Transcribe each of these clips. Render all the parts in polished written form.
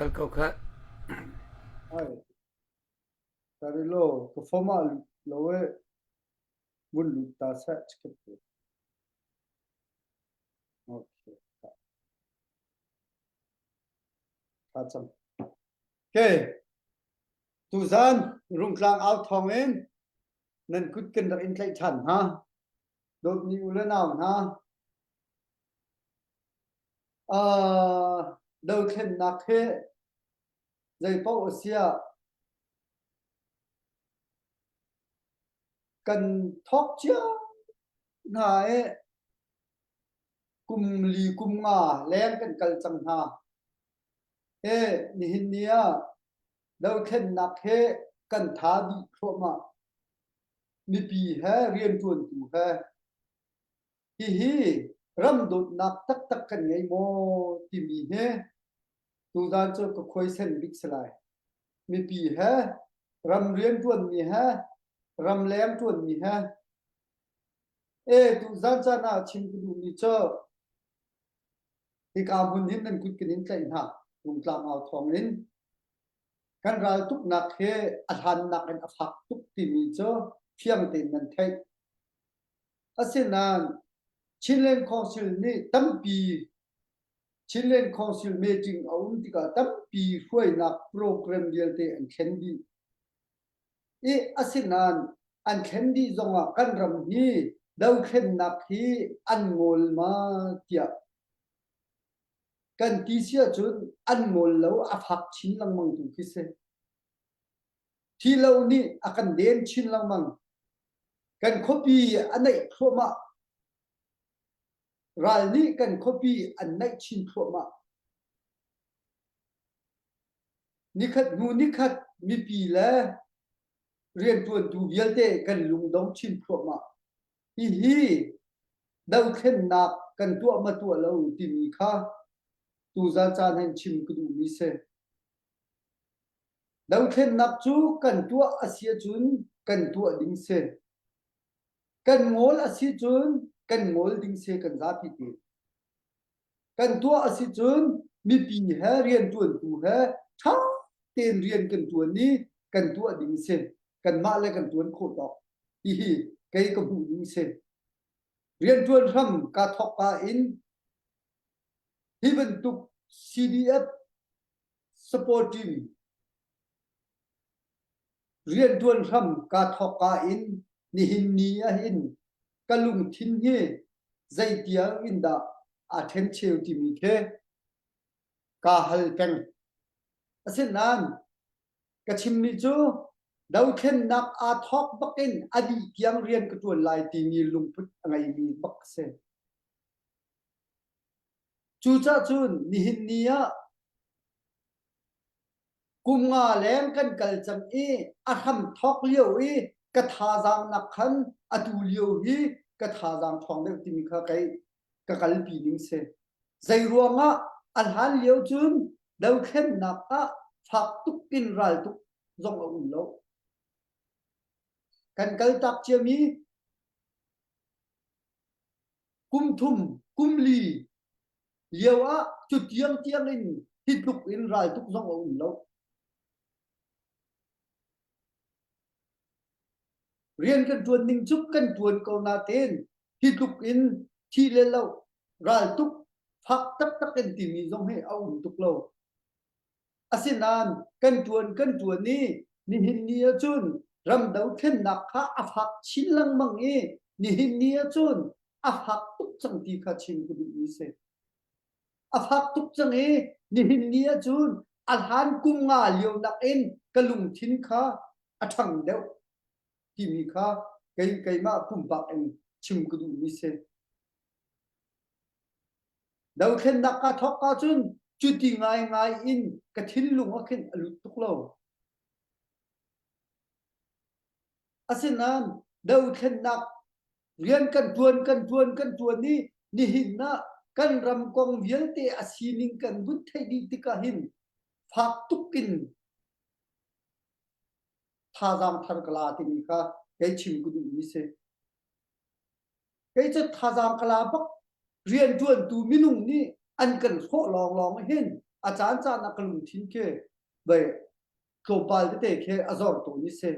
Kal ko khah. Ai, Carilo, ka form ah lo e vun lut ta seh chikhat te. Okay. Tha cang. Okay. Tuzan Rungtlang au thawng in nan kut kan rak in tlaih ṭhan hna. Dawtmi u le nau hna, Dothlennak hi zeipaoh a si ah kan thawk cio hna i kum li kum nga leng kan kal cang hna. Hi nihin ni ah dothlennak hi kan tha dih thluahmah. Mipi he rianṭuantu he Hihi ram dawtnak taktak kan ngei maw timi hi tuzan cu ka khuaisen bik si lai. Mipi he, ram rianṭuanmi he, ramleng ṭuanmi he. E tuzan caan ah chim ka duhmi cu hika hmun hin nan kut kan in tlaih hna Rungtlang au thawng in kan raltuknak hi a hlannak in a fak tuk timi cu fiang tein nan theih. Asinain Chinland Council nih tampi Chinland Council meeting a um tikah tampi hruainak program vialte an thlen dih. I asinain an thlen dih zongah kan ram hi dothlennak hi an ngol ma tiah kan ti si ahcun an ngol lo a fak chin lengmang tu khi si. Thi lo nih a kan den chin lengmang. Kan khuapi a naih thluahmah. Ral nih kan khuapi an naih chin thluahmah. Nikhat hnu nikhat mipi le rianṭuantu vialte kan lungdong chin thluahmah. Hihi dothlennak kan tuah ma tuah lo timi kha tuzan caan hin chim ka duhmi si. Dothlennak cu kan tuah a si ahcun kan tuah ding si. Kan ngawl a si cun kan ngawl ding si kan zapi te. Kan tuah a si cun mipi he rianṭuantu he ṭha tein rian kan ṭuan i kan tuah ding si. Kanmah le kan ṭuan khawh tawk. Hihi kei ka hmuh ding si. Rianṭuan hram kaa thawk ka in hi bantuk CDF support team rianṭuan hram kaa thawkka in nihin ni ahhin ka lungthin hi zeitiang in dah aa ṭhencheu timi khi kaa hal peng. Asinain ka chimmi cu dothlennak aa thawk bakin a dih tiang rian ka ṭuan lai timi lungput a ngeimi bak a si. Cucaah cun nihin ni ah kum nga leng kan kal cang i a hram thawk lio i ka thazaang nak khan atu lio hi ka thazaang ṭhawng deuh timi kha kei ka kalpi ning si. Zei ruangah a hlan lio cun dothlennak ah fak tuk in raltuk zong a um lo. Kan kaltak ciami kum thum kum li lio ah cu tiang tiang in hi tluk in raltuk zong a um lo. Rian kan ṭuan ning cu kan ṭuan ko natein hi tluk in thi le lo raltuk fak taktak in timi zong hi a um tuk lo. Asinain kan ṭuan kan ṭuan i nihin ni ahcun ram dothlennak kha a fak chin lengmang i nihin ni ahcun a fak tuk cang ti kha chim ka duhmi si. A fak tuk cang i nihin ni ahcun a hlan kum nga lio nakin ka lungthin kha a ṭhang deuh timi kha kei keimah pumpak in chim ka duhmi si. Dothlennak kaa thawk ahcun cuti ngaingai in ka thinlung ah khin a lut tuk lo. Asinain dothlennak rian kan ṭuan kan ṭuan kan ṭuan i nihin ah kan ram kong vialte a sining kan vun theih dih tikah hin fak tuk in thazaang thar ka la timi kha kei chim ka duhmi si. Kei cu thazaang ka la bak. Rianṭuantu minung nih an kan hrawh lawnglawng hin. A caan caan ah ka lungthin khi vei tlawmpal tete khi a zor tawn i si.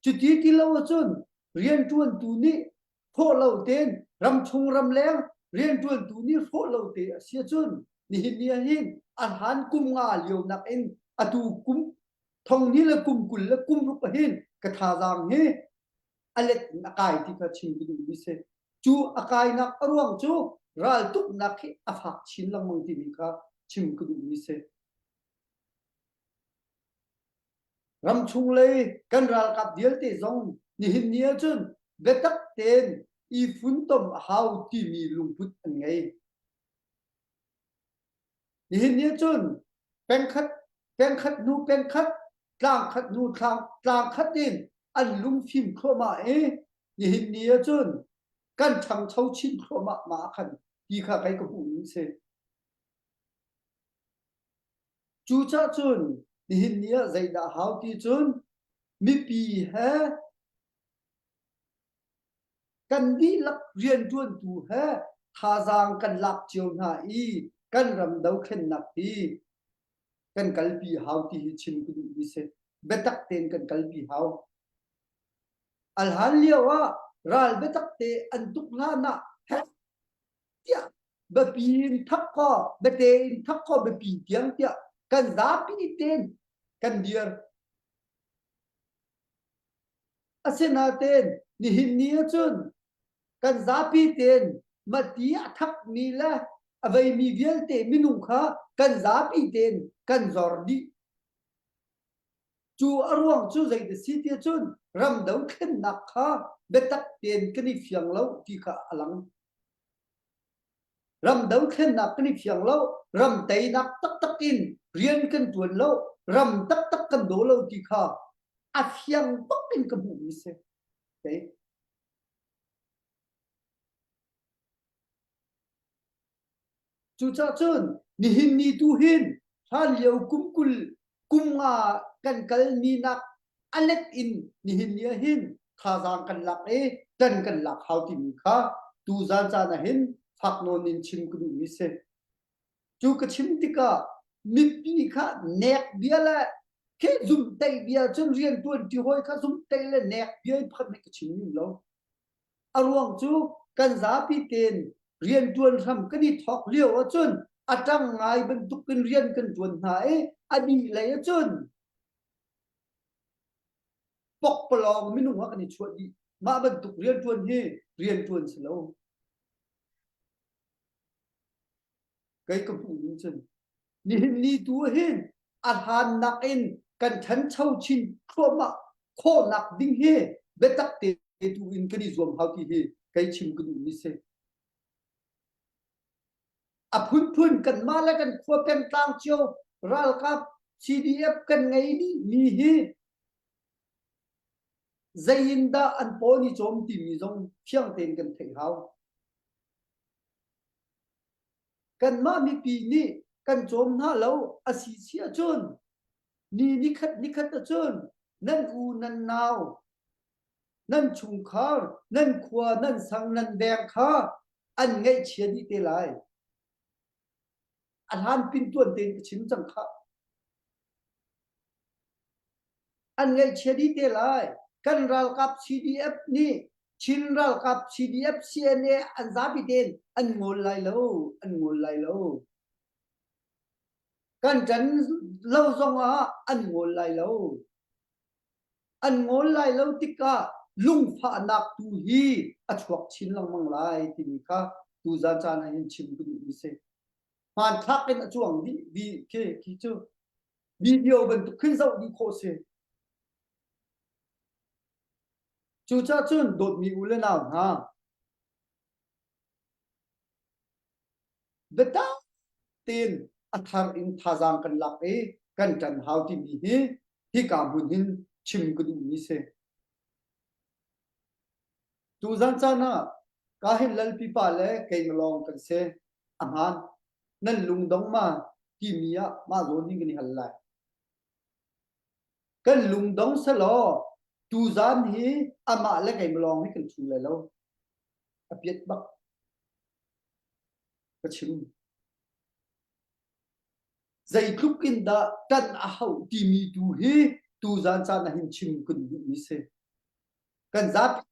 Cuti ti lo ahcun rianṭuantu nih hrawh lo tein ramchung ramleng rianṭuantu nih hrawh lo te a si ahcun nihin ni ah hin a hlan kum nga lio nakin atu kum thong hnih le kum 20 le kum ruk ah hin ka thazaang hi a let in a kai ti kha chim ka duhmi si. Cu a kainak a ruang cu raltuknak hi a fak chin lengmang timi kha chim ka duhmi si. Ramchung lei kan ralkap vialte zong nihin ni ahcun biatak tein i funtom a hau timi lungput an ngei. Nihin ni ahcun pengkhat pengkhat hnu pengkhat tlangkhat hnu tlangkhat in an lungfim thluahmah i nihin ni ahcun kan ṭhangcho chin thluahmah ma ah khan ti kha kei ka hmuh ning si. Cucaah cun nihin ni ah zeidah hau ti cun mipi he kan dihlak rianṭuantu he thazaang kan lak cio hna i kan ram dothlennak hi kan kalpi hau ti hi chim ka duhmi si. Biatak tein kan kalpi hau. Al hlan lio ah ral biatak te an tuk hlan ah tiah biapi in thak kaw biate in thak kaw biapi tiang tiah kan zapi tein kan dir. Asinain nihin ni ahcun kan zapi tein mati a thakmi le a veimi vialte minung kha kan zapi tein kan zor dih. Cu a ruang cu zei si ti cun ram dothlennak kha biatak tein kan i fiang lo ti kha a lang. Ram dothlennak kan i fiang lo, ram teinak taktak in rian kan ṭuan lo, ram taktak kan daw lo ti kha a fiang bak in ka hmuhmi si. Okay. Cucaah cun nihin ni tu hin hlan lio kum 20 kum nga kan kalmi nak a let in nihin ni ah hin thazaang kan lak i ṭan kan lak hau timi kha tuzan caan ah hin fak nawn in chim ka duhmi si. Cu ka chim tikah mipi kha nek bia le khi zumhteih bia cun rianṭuan ṭi hawi kha zumhteih le nek bia in pakhat hmanh ka chim ning lo. A ruang cu kan zapi tein rianṭuan hram kan i thawk lio ahcun a ṭang ngai bantukin rian kan ṭuan hna i a dih lei ahcun pokpalawng minung ah kan i chuah dih. Mah bantuk rianṭuan hi rianṭuan si lo. Kei ka hmuh ning cun nihin ni tu hin a hlan nakin kan ṭhancho chin thluahmah khawhnak ding hi biatak te tu in kan i zuam hau ti hi kei chim ka duhmi si. A phunphun kanmah le kan khua pengtlang cio ralkap CDF kan ngei dih mi hi zei in dah an paw ni cawm timi zong fiang tein kan theih hau. Kanmah mipi nih kan cawm hna lo a si si ahcun ni nikhat nikhat ahcun nan u nan nau nan chungkhar nan khua nan sang nan veng kha an ngaihchia dih te lai. A hlan pin tuan tein ka chim cang khah. An ngaihchia dih te lai. Kan ralkap CDF nih Chin ralkap CDF CNA an zapi tein an ngol lai lo, an ngol lai lo. Kan ṭan lo zong ah an ngol lai lo. An ngol lai lo tikah lungfahnak tu hi a chuak chin lengmang lai timi kha tuzan caan ah hin chim ka duhmi si. Hmanthlak in a cuang dih vi khi khi cu video bantuk khin zoh dih khawh si. Cucaah cun dawtmi u le nau hna, biatak tein a thar in thazaang kan lak i kan ṭan hau timi hi hika hmun hin chim ka duhmi si. Tuzan caan ah ka hin lalpipa le keimah lawng kan si. A hmaan. Nan lungdong ma timi ah mah zawn hin kan i hal lai. Kan lungdong selaw tuzan hi amah le keimah lawng hi kan ṭhu lai lo. A piat bak. Ka chim. Zeitluk in dah ṭan a hauh timi tu hi tuzan caan ah hin chim kan duhmi si. Kan zapi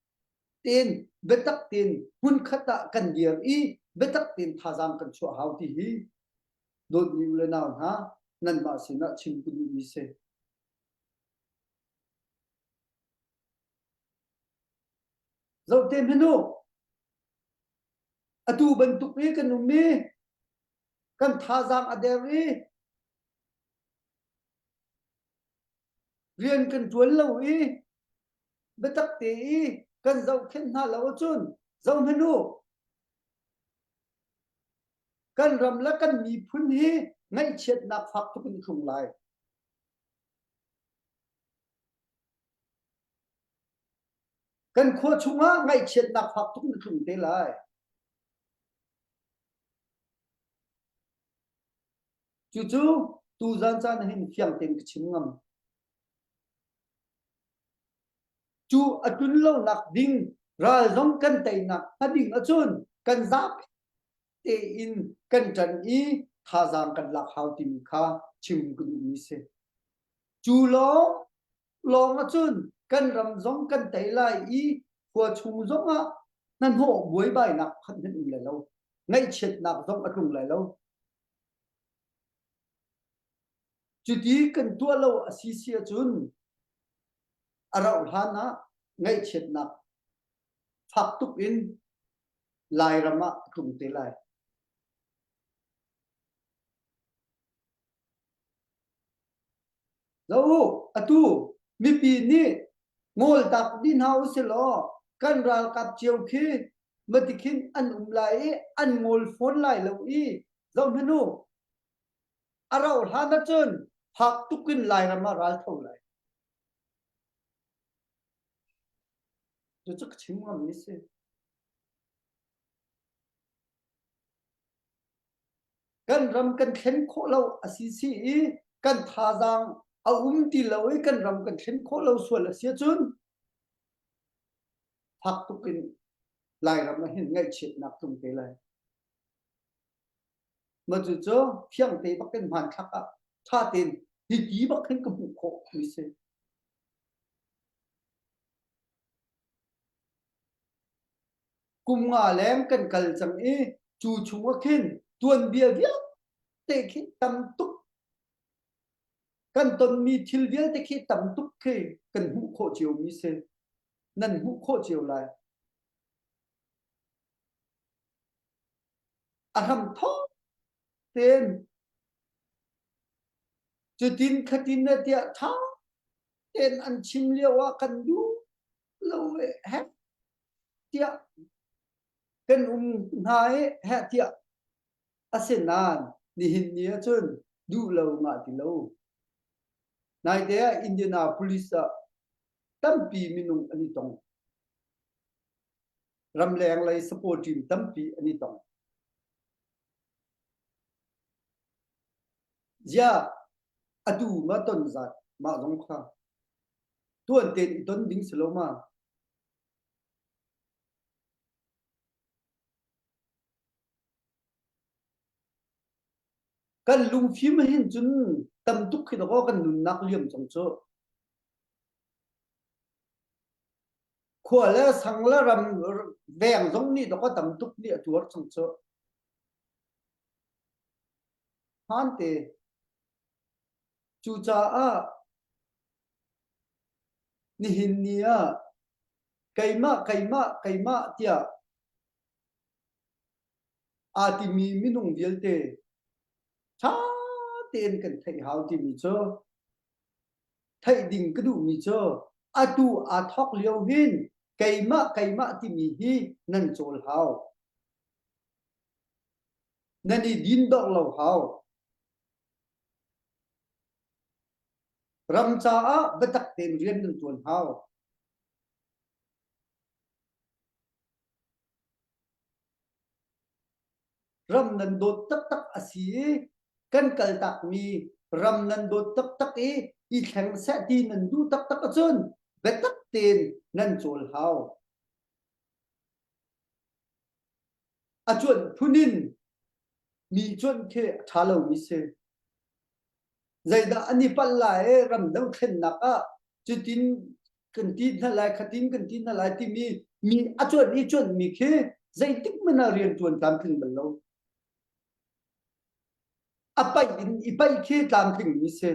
tein biatak tein hmunkhat ah kan dir i biatak tein thazaang kan chuah hau ti hi dawtmi u le nau hna nanmah sinah chim ka duhmi si. Zoh te hmanh u. Atu bantuk i kan um i kan thazaang a der i rian kan ṭuan lo i biatak te i kan zohkhenh hna lo ahcun zoh hmanh u kan ram le kan miphun hi ngaihchiatnak fak tuk in thlung lai. Kan khua chungah ngaihchiatnak fak tuk na tlung te lai. Cucu tuzan caan hin fiang tein ka chim ngam. Cu a tlun lonak ding ral zong kan teinak hnga ding ahcun kan zapi tein kan ṭan i thazaang kan lak hau timi kha chim ka duhmi si. Cu lawng lawng ahcun kan ram zong kan tei lai i khua chung zongah hnahnawh buaibainak pakhat hmanh um lai lo. Ngaihchiatnak zong a tlung lai lo. Cuti kan tuah lo a si si ahcun a rauh hlan ah ngaihchiatnak fak tuk in Lairam ah a tlung te lai. Zo u, atu mipi nih ngawltak dih hna usilaw kan ralkap cio khi matikhin an um lai i an ngawl fawn lai lo i zohhmanh u, a rauh hlan ahcun fak tuk in Lairam ah ral tho lai. Cucu ka chim ngammi si. Kan ram kan thlen khawh lo a si si i kan thazaang a um ti lo i kan ram kan thlen khawh lo sual a si ahcun fak tuk in Lairam ah hin ngaihchiatnak tlung te lai. Mah cucu fiang te bak in hmanthlak ah ṭha tein hi ti bak hin ka hmuh khawh mi si. Kum nga leng kan kal cang i cu chung ah khin tuanbia vialte khi tam tuk kan tonmi thil vialte khi tam tuk khi kan hmuh khawh cio mi si. Nan hmuh khawh cio lai. A hram thawk tein cutin khatin na tiah ṭha tein an chim lio ah kan duh lo e heh tiah kan um hna i heh tiah asinain nihin ni ahcun duh lo ngah ti lo. Naite ah Indianapolis ah tampi minung an i tong. Ramleng lei support team tampi an i tong. Ziah atu ma ton zat mah zong kha tuan tein i ton ding si lo ma? Kan lungfim hin cun tam tuk khi dakaw kan nunnak liam cang cu. Khua le sang le ram veng zong nih dakaw tam tuk nih a tuar cang cu. Hmaan te. Cucaah nihin ni ah keimah keimah keimah tiah aa timi minung vialte ṭha tein kan theih hau timi cu theih ding ka duhmi cu atu aa thawk lio hin keimah keimah timi hi nan cawl hau. Nan i din dawh lo hau. Ram caah biatak tein rian nan ṭuan hau. Ram nan dawt taktak a si i kan kaltakmi ram nan dawt taktak i i thleng seh ti nan duh taktak ahcun biatak tein nan cawl hau. A cuanh phun in mi cuanh khi a ṭha lomi si. Zeidah an i palh lai i ram dothlennak ah cutin kan ti hna lai khatin kan ti hna lai timi mi a cuanh i cuanhmi khi zeitik hmanh ah rian ṭuan tlamtling bal lo. A paih in i paih khi tlamtlingmi si.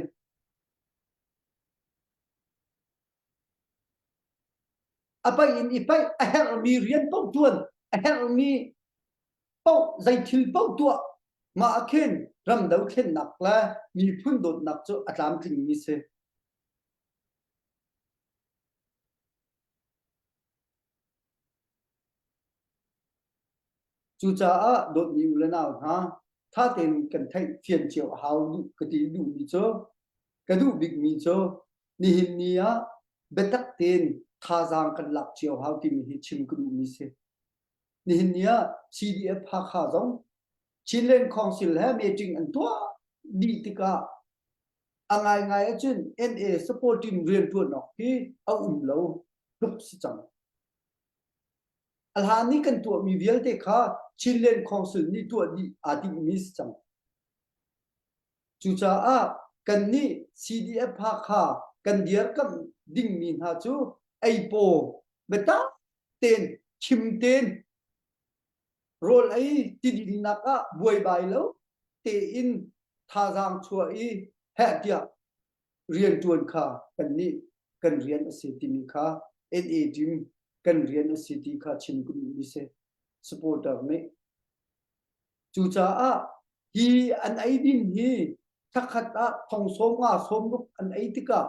A paih in i paih a herhmi rian paoh ṭuan a herhmi paoh zei thil paoh tuah mah ah khin ram dothlennak le miphun dawtnak cu a tlamtlingmi si. Cucaah dawtmi u le nau hna, ṭha tein kan theih fian cio a hau duh ka ti duhmi cu ka duh bikmi cu nihin ni ah biatak tein thazaang kan lak cio hau timi hi chim ka duhmi si. Nihin ni ah CDF Hakha zong Chinland Council he meeting an tuah dih tikah a ngaingai ahcun NA supporting rianṭuan awk hi a um lo tluk si cang. A hlan i kan tuahmi vialte kha Chinland Council nih tuah dih aa timhmi si cang. Cucaah kannih CDF Hakha kan dirkamh dingmi hna cu eipaw biatak tein khim tein rawl ei tidinnak ah buaibai lo tein thazaang chuah i heh tiah rianṭuan kha kannih kan rian a si timi kha NA team kan rian a si ti kha chim ka duhmi si supporter nih. Cucaah hi an eidin hi thakhat ah thong sawm nga sawm ruk an ei tikah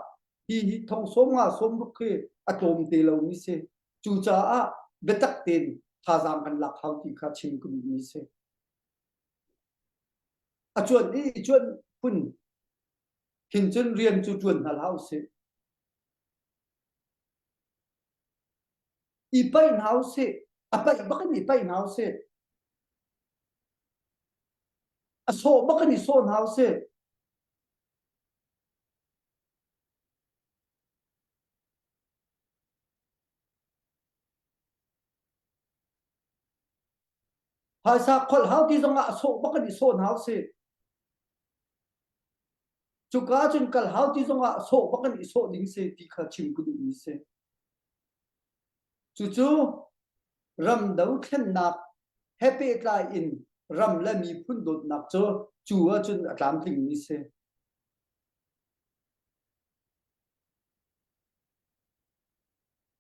hi hi thong sawm nga sawm ruk hi a tlawm te lomi si. Cucaah biatak tein thazaang kan lak hau ti kha chim ka duhmi si. A cuan i cuan phun khin cun rian cu ṭuan hna hlah usih. I paih hna usih. A paih bak in i paih hna usih. A sawh bak in i sawh hna usih. Phaisa kholh hau ti zongah a sawh bak in i sawh hna usih. Cuka cun kal hau ti zongah sawh bak in i sawh ding si ti kha chim ka duhmi si. Cucu ram dothlennak he pehtlai in ram le miphun dawtnak cu cu ahcun a tlamtlingmi si.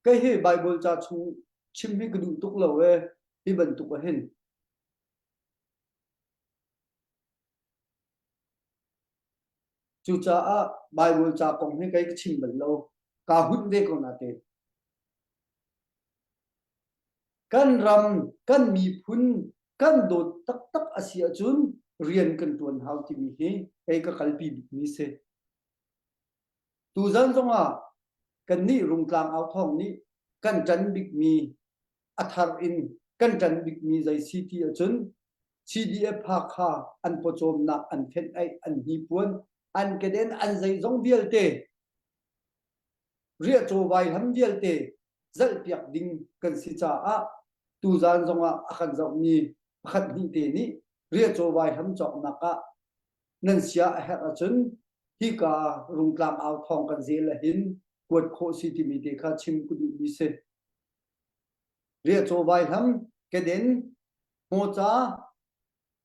Kei hi Bible ca chung chim hi ka duh tuk lo e hi bantuk ah hin. Cucaah Baibal ca kong hi kei ka chim bal lo. Kaa hunh ve ko natein. Kan ram, kan miphun kan dawt taktak a si ahcun rian kan ṭuan hau timi hi kei ka kalpi bikmi si. Tuzan zongah kannih Rungtlang Authawng nih kan ṭan bikmi a thar in kan ṭan bikmi zei si ti ahcun CDF Hakha an pawcawmnak an fenh-aih an hnipuan an keden an zeizong vialte riahcaw vaihlam vialte zalhpiak ding kan si caah tuzan zongah a kan zohmi pakhat hnih te nih riahcaw vaihlam cawknak ah nan sia a herh ahcun hika Rungtlang au thawng kan zel ahhin kuat khawh si timi te kha chim ka duhmi si. Riahcaw vaihlam, keden, hmawca,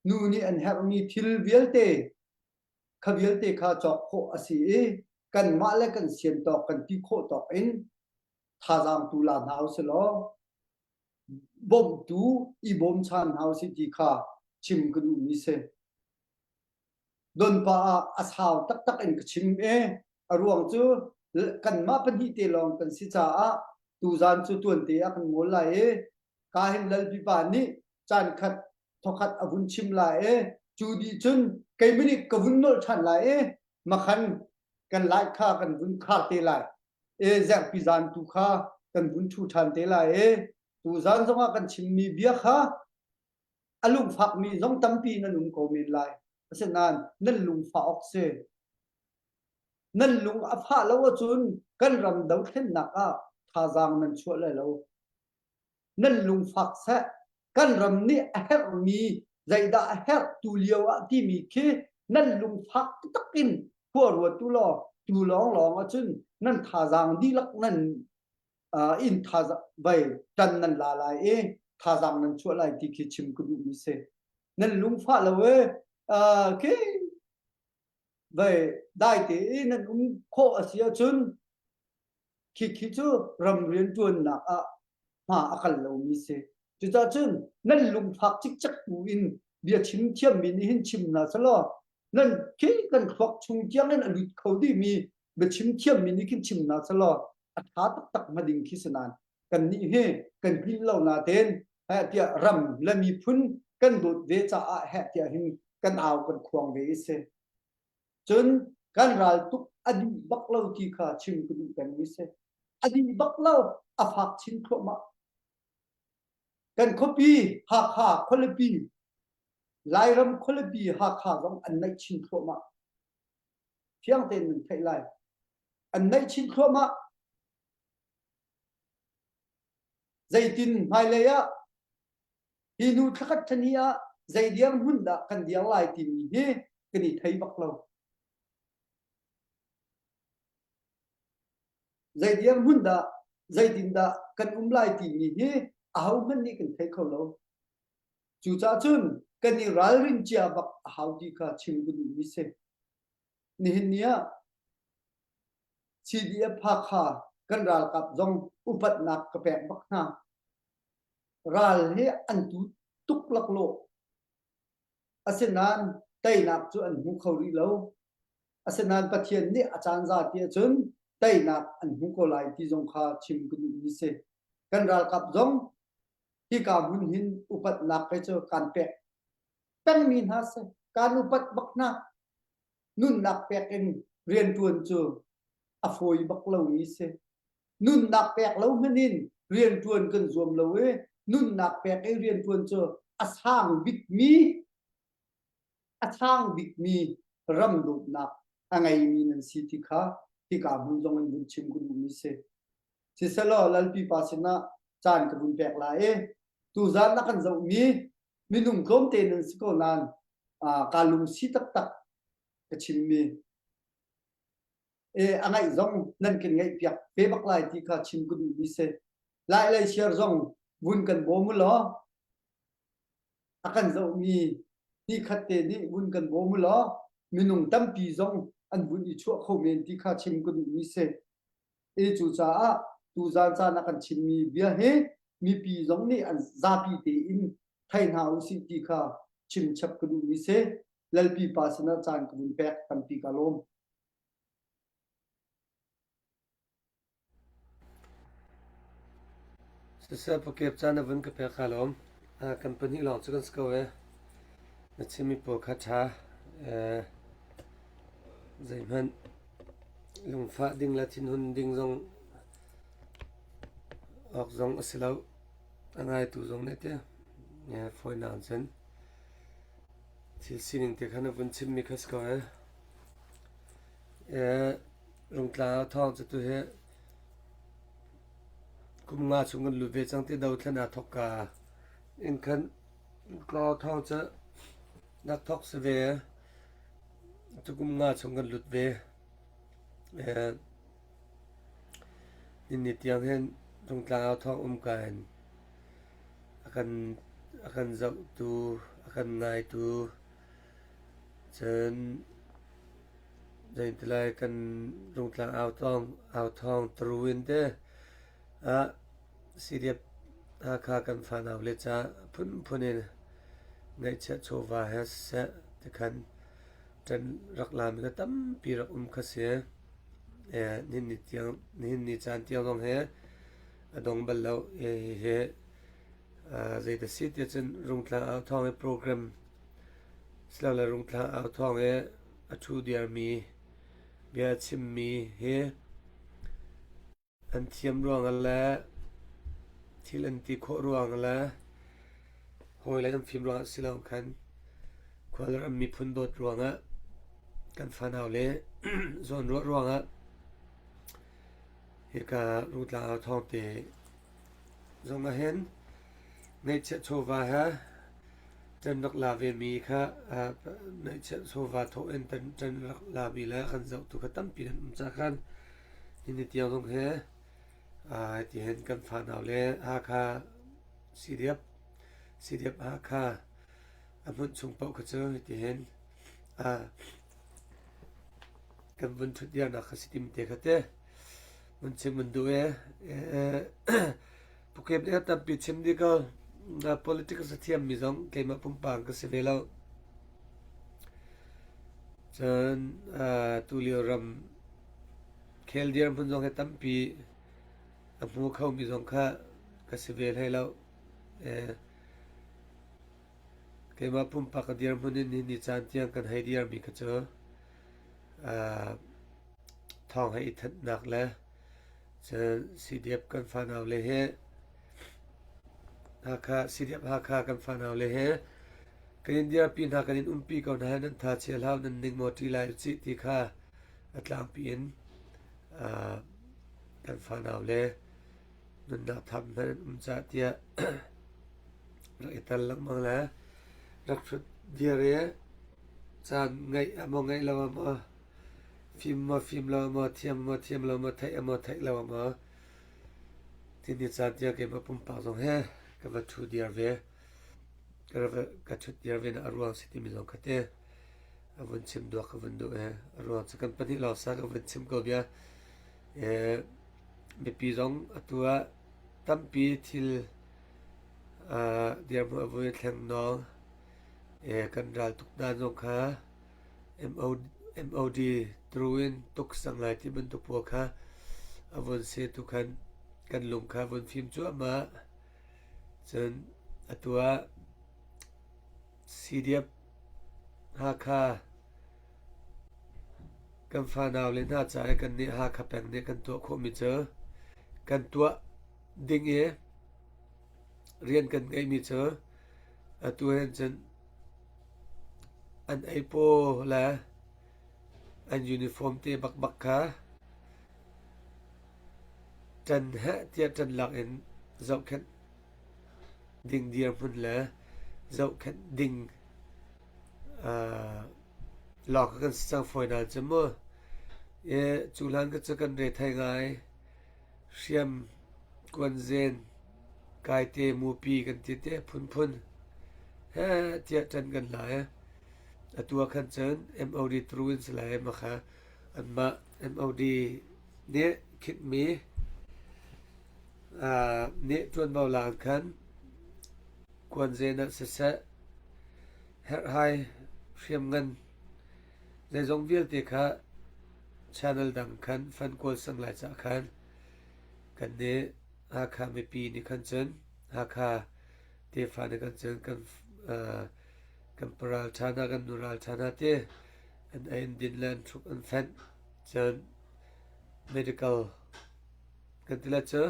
nu nih an herhmi thil vialte kha vialte kha cawk khawh a si i kanmah le kan sian tawk kan ti khawh tawk in thazaang tu la hna usih law bawmhtu i bawmchan hna usih ti kha chim ka duhmi si. Donpa ah a sau taktak in ka chim i a ruang cu kanmah pahnih te lawng kan si caah tuzan cu tuante ah kan ngol lai i ka hin lalpipa nih caan khat thokhat a vun chim lai i cu dih cun keimah nih ka vun nolh ṭhan lai i makhan kan lai kha kan vun khar te lai i zerhpi zan tu kha kan vun ṭhu ṭhan te lai i tuzan zongah kan chimmi bia kha a lungfakmi zong tampi nan um ko men lai. Asinain nan lungfah awk si. Nan lung a fah lo ahcun kan ram dothlennak ah thazaang nan chuah lai lo. Nan lungfak seh. Kan ram nih a herhmi zeidah a herh tu lio ah timi khi nan lungfak taktak in Khua ruat tu law tu lawng lawng ahcun nan thazaang dihlak nan in thazaang vai tan nan la lai i thazaang nan chuah lai ti khi chim ka duhmi si. Nan lungfah lo e khi vai dai te i nan um khawh a si ahcun khi khi cu ram rianṭuannak ah hma a kal lomi si. Cucaah cun nan lungfak cikcek bu in bia chim thiammi nih hin chim hna selaw nan khi kan thluak chung tiang in a lut kho dihmi biachim thiammi nih khin chim hna selaw a ṭha taktak hnga ding khi si nain kannih hi kan tlin lo natein heh tiah ram le miphun kan dawt ve caah heh tiah hin kan au kan khuang ve i si. Cun kan ral tuk a dih bak lo ti kha chim ka duh pengmi si. A dih bak lo, a fak chin thluahmah. Kan khuapi Hakha khualipi Lairam khualipi Hakha zong an naih chin thluahmah. Fiang tein nan theih lai. An naih chin thluahmah. Zeitin hmailei ah hi nu thlakhat thani ah zei diang hmun dah kan diang lai timi hi kan i thei bak lo. Zei diang hmun dah zeitin dah kan um lai timi hi ahohmanh nih kan thei kho lo. Cucaah cun kan i ralrin cia bak a hau ti kha chim ka duhmi si. Nihin ni ah CDF Hakha kan ralkap zong upatnak ka pek bak hna. Ral hi an tu tuk laklawh. Asinain teinak cu an hmu kho rih lo. Asinain Pathian nih a caan za ti ahcun teinak an hmu ko lai ti zong kha chim ka duhmi si. Kan ralkap zong hika hmun hin upatnak kei cu kaan pek pengmi hna si. Kaan upat bak hna. Nunnak pek in rianṭuan cu a fawi bak lomi si. Nunnak pek lo hmanh in rianṭuan kan zuam lo i nunnak pek i rianṭuan cu a sang bikmi a sang bikmi ram dawtnak a ngeimi nan si ti kha hika hmun zong in vun chim ka duhmi si. Siselaw Lalpi pa sinah caan ka vun pek lai i tuzaan na kan zohmi minung tlawmte nan si ko nain kaa lungsi taktak ka chimmi e a ngaih zong nan kan ngaihpiak ve bak lai ti kha chim ka duhmi si. Lai lei share zong vun kan bawm u law a kan zohmi ni khat te nih vun kan bawm u law minung tampi zong an vun i chuah kho men ti kha chim ka duhmi si. E cucaah tuzaan caan a kan chimmi bia hi mipi zong nih an zapi tein thei hna usih ti kha chim chap ka duhmi si. Lalpi pa sinah caan ka vun pek tampi ka lawm. Siseh pakep caan na vun ka pek ka lawm. Kan pahnih lawng cu kan si ko ee. Na chimmi pawl kha ṭha. Zeihmanh lungfah ding le thinhun ding zong awk zong a si lo. A ngaitu zong nih ti fawinak in cun thil sining te kha na vun chimmi kha si ko ee. Rungtlang ah thawng cu tuhi kum nga chung kan lut ve cang ti dothlen aa thawk ka in khan Rungtlang thawng cu rak thawk si ve. Cu kum nga chung kan lut ve. Ninni tiang hin Rungtlang ah thawng um ka in a kan a kan zohtu, a kan ngaitu Cun zeitilai kan Rungtlang au thawng taru in te ah CDF Hakha kan fanau le ca phunphun in ngaihchiah chawva he siseh tikhan ṭan rak lami kha tampi rak um kha si. Nihin ni tiang nihin ni caan tiang zong hi a dong bal lo. Hihi Zeidah si tiah cun Rungtlang au thawng i program silole Rungtlang au thawng i a ṭhu diarmi bia a chimmi hi an thiam ruangah le thil an ti khawh ruangah le hawile an fim ruangah si lo khan khual ram miphun dawt ruangah kan fanau le zawnruah ruangah hika Rungtlang au thawng te Zong ahhin ngeihchiah chawva he Ṭan rak la vemi kha neihchiah chawva thawh in ṭan rak lami le kan zohtu kha tampi nan um caah khan nini tiang zong hi hitihin kan fanau le Hakha CDF CDF Hakha a hmunh chung paoh kha cu hitihin kan vun ṭhut dirnak kha si tim te kha te vun chim vun duh e. Pukep nih tampi chim dih ko. Politics a thiammi zong keimah pumpak ka si ve lo. Cun tulio ram khel dirhmun zong hi tampi a hmu khomi zong kha ka si ve hlei lo. Keimah pumpak ka dirhmun in ni caan tiang kan hei dirmi kha cu thawng hei i thanhnak le Cun CDF kan fanau le he Hakha CDF Hakha kan fanau le he kan in dirpi hna kan in umpi ko hna nan tha chia hlah nan ning maw ṭi lai usih ti kha a tlangpi in kan fanau le nunnak tham hna nan um cah tiah rak i tal lengmang le rak hrut dir i caan ngeih a maw ngeih lo a maw Fim maw fim lo maw, thiam maw thiam lo maw, theih maw theih lo maw timi caan tiang keimah pumpak zong he ka va ṭhu diar ve. Ka ṭhut diar ve na a ruang si timi zong kha te a vun chim duak ka vun duh e. A ruang cu kan pahnih lawng sa ka vun chim ko bia. E, mipi zong atu ah tampi thil uh, dirhmun a vui thleng nawng. E, kan ral tuk dan zong kha MOD through in tuk sang lai ti bantuk pawl kha a vun si tu khan kan lung kha vun fim cuahmah. Cun atu ah CDF Hakha kan fanau le hna ca i kan nih Hakha peng nih kan tuah khawhmi cu kan tuah ding i rian kan ngeihmi cu atu hin cun An eipaw le an uniform te bakbak kha ṭan heh tiah ṭan lak in zohkhenh ding dirhmun le zohkhenh ding lawng kha kan si cang fawi nain cu mu. Cu hlan kha cu kan rethei ngai. Hriam, kuanzen, kaite, mupi kan ti te phunphun he tiah ṭan kan la i atu ah khan cun MOD through in si lai ma kha anmah MOD nih khinhmi nih ṭuanvo la in khan kuanzen ah siseh herhhai hriamngan zeizong vialte kha channel dang khan fan kawl sang lai cah khan kan nih Hakha mipi nih khan cun Hakha tefa nih khan cun kan kan paral ṭha hna kan nural ṭha hna ti an ei an din le an hruk an fenh cun medical kan ti le cu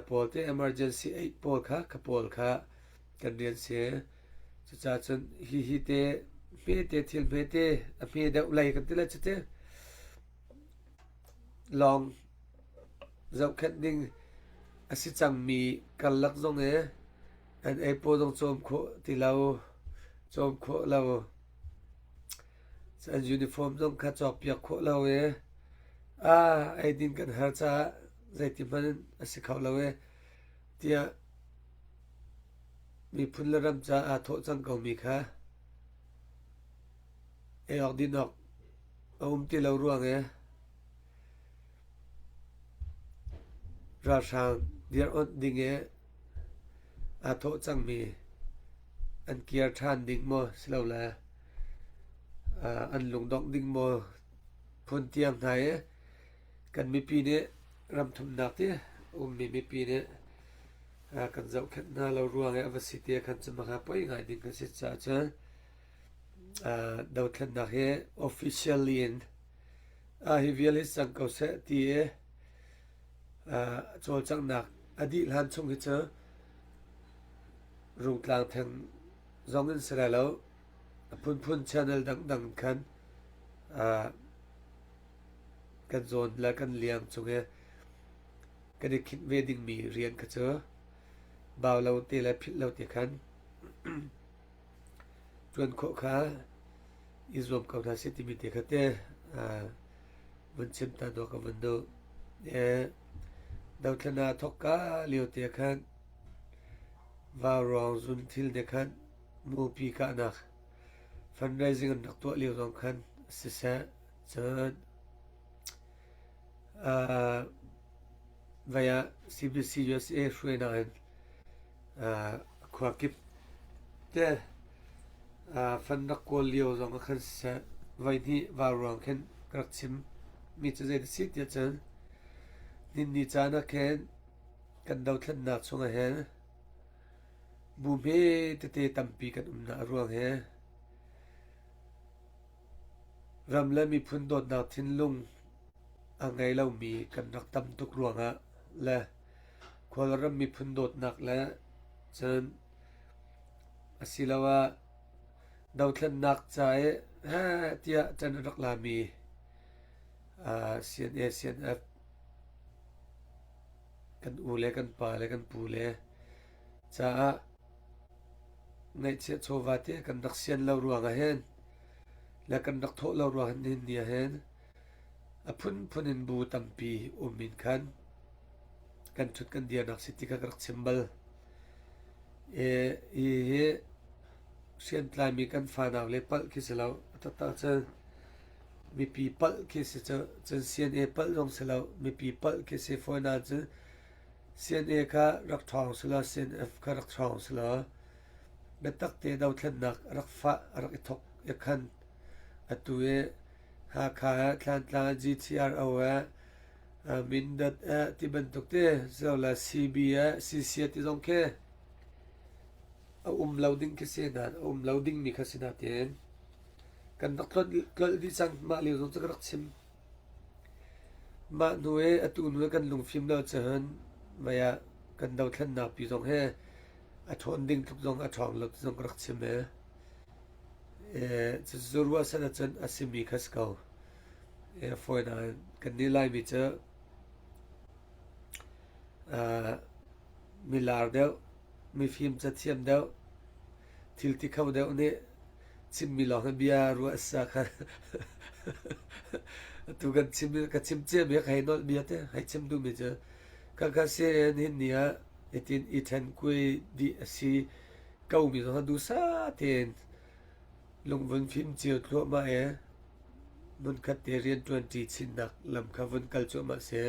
pawl te emergency aid pawl kha kha pawl kha kan rian si cucaah cun hi hi te hmete thil hmete a hme deuh lei kan ti le cu te lawng Zohkhenh ding a si cangmi karlak zong hi an eipaw zong cawm khawh ti lo, cawm khawh lo. An uniform zong kha cawkpiak khawh lo i ah eidin kan har caah zeiti hmanh in a si kho lo i tiah miphun le ram caah aa thawh cang komi kha ei awk din awk a um ti lo ruang i Ralhrang dir-onh ding i aa thawh cangmi an kir ṭhan ding maw silole an lungdongh ding maw phun tiang hna i kan mipi nih ramthumnak ti ummi mipi nih kan zohkhenh hna lo ruang i a va si ti khan cu maka poi ngai ding kan si caah cun dothlennak hi officially in Hi vial hi cang ko seh ti i cawlcanghnak a dih hlan chung hi cu Rungtlang theng zong in si lai lo. A phunphun channel dangdang khan kan zawn le kan liang cung i kan i khinh ve dingmi rian kha cu bau lo te le philh lo te khan. Ṭuan khawh kha i zuam ko hna sih timi te kha te vun chim ta dawh ka vun duh. Dothlennak thawkka lio te khan vauruang zun thil te khan mupi kahnak fundraising an rak tuah lio zong khan siseh cun vai ah CBC USA hruainak in Khua kip te fan rak kawl lio zong ah khan siseh voihnih vauruang khin ka rak chim mi cu zei a si tiah cun ninni caan ah khin kan dothlennak chungah hin bu hme tete tampi kan umnak a ruang hi ram le miphun dawtnak thinlung a ngei lomi kan rak tam tuk ruangah le Khualram miphun dawtnak le cun asiloah dothlennak ca i heh tiah ṭan a rak lami CNA, CNF kan u le kan pa le kan pu le caah ngaihchiah chawva te kan rak sian lo ruangah hin le kan rak thawh lo ruang hin ni ah hin a phunphun in bu tampi um in khan kan ṭhut kan dirnak si ti kha ka rak chim bal. Hihi hriamtlaimi kan fanau le palh khi si lo. A taktak cun mipi palh khi si cu. Cun CNA palh zong si lo. Mipi palh khi si fawi nain cun CNA kha rak ṭhawng si law CNF kha rak ṭhawng si law biatak te dothlennak a rak fah a rak i thawk i khan atu i Hakha ah Thlantlang ah GTRO ah Mindat ah ti bantuk te zola CB ah CC ti zong khi a um lo ding khi si nain a um lo ding mi kha si nain kan rak tlolh dih cang mah lio zong cu ka rak chim. Mah hnu i atu hnu i kan lungfim lo cun mei ah kan dothlennak pi zong hi a ṭhawn ding tluk zong a ṭhawng lo ti zong ka rak chim i Cucu ruahsan ahcun a simi kha si ko. Fawi nain kannih Laimi cu milar deuh, mifim cathiam deuh, thil ti kho deuh nih chimmi lawng hi bia ruah a si kha atu kan chim ka chim ciami ka hei nolh bia te hei chim duhmi cu khakha si nihin ni ah hitin i ṭhen kui dih a si komi zong kha duhsah tein lungvun fim cio thluahmah i hmunkhat te rianṭuanṭi chinnak lam kha vun kal cuahmah si.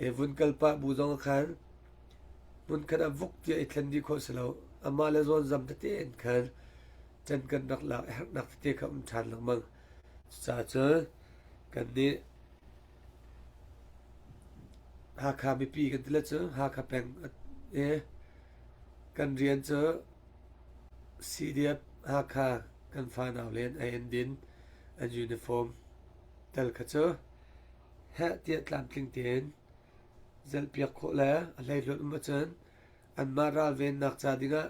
I vun kal pah bu zong ah khan hmunkhat ah vuk tiah i thlen dih khawh si lo. Amah le zawnzam tete in khan can kan rak lak i herhnak tete kha um ṭhan lengmang. Cucaah cun kannih Hakha mipi kan ti le cu Hakha peng i Kan rian cu CDF Hakha kan fanau len ei an din an uniform tel kha cu heh tiah tlamtling tein zelhpiak khawh le a hleihluat um ahcun anmah ralvennak ca dingah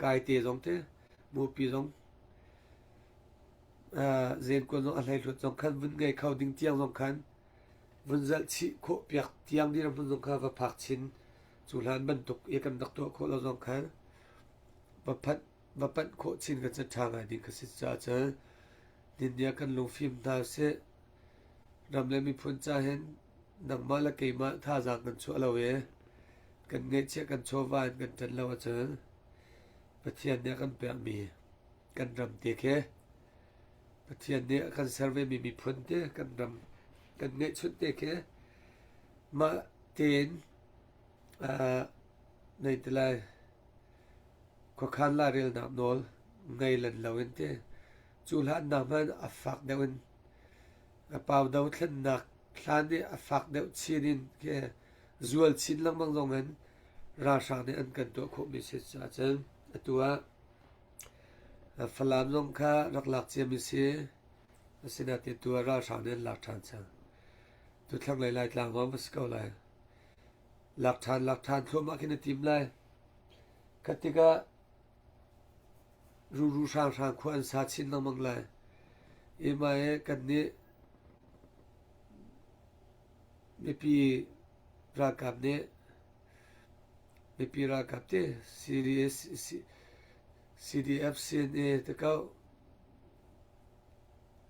kaite zong te mupi zong zenkuan zong a hleihluat zong khan vun ngei kho ding tiang zong khan vun zalh chih khawh piak tiang dirhmun zong kha va phak chin cu hlan bantuk i kan rak tuah khawh lo zong khan va phanh va panh khawh chin kan ṭha ngai ding kha si caah cun ninnia kan lungfim hna usih ram le miphun ca hin nangmah le keimah thazaang kan chuah lo i kan ngeihchiah kan chawva in kan ṭan lo ahcun Pathian nih a kan pekmi kan ram te khi Pathian nih a kan ser vemi miphun te kan ram kan ngeihchunh te khi mah tein nei ti lai khuakhan lairelnak nawl ngei lan loin te cu hlannak hmanh a fak deuh in a pau dothlennak hlan i a fak deuh chin in khi zual chin lengmang zong in ralhrang nih an kan tuah khawhmi si caah cun atu ah Falam zong kha rak lak ciami si. Asinain tu ah ralhrang nih an lak ṭhan cang. Tu thlanglei Laitlang zong va si ko lai. Lak ṭhan lak ṭhan thluahmah khin a tim lai. Kha tikah ruru hranghrang khua an sa chin lengmang lai. Ema e kannih mipi ralkap nih mipi ralkap te CDS. CDF CNA te ko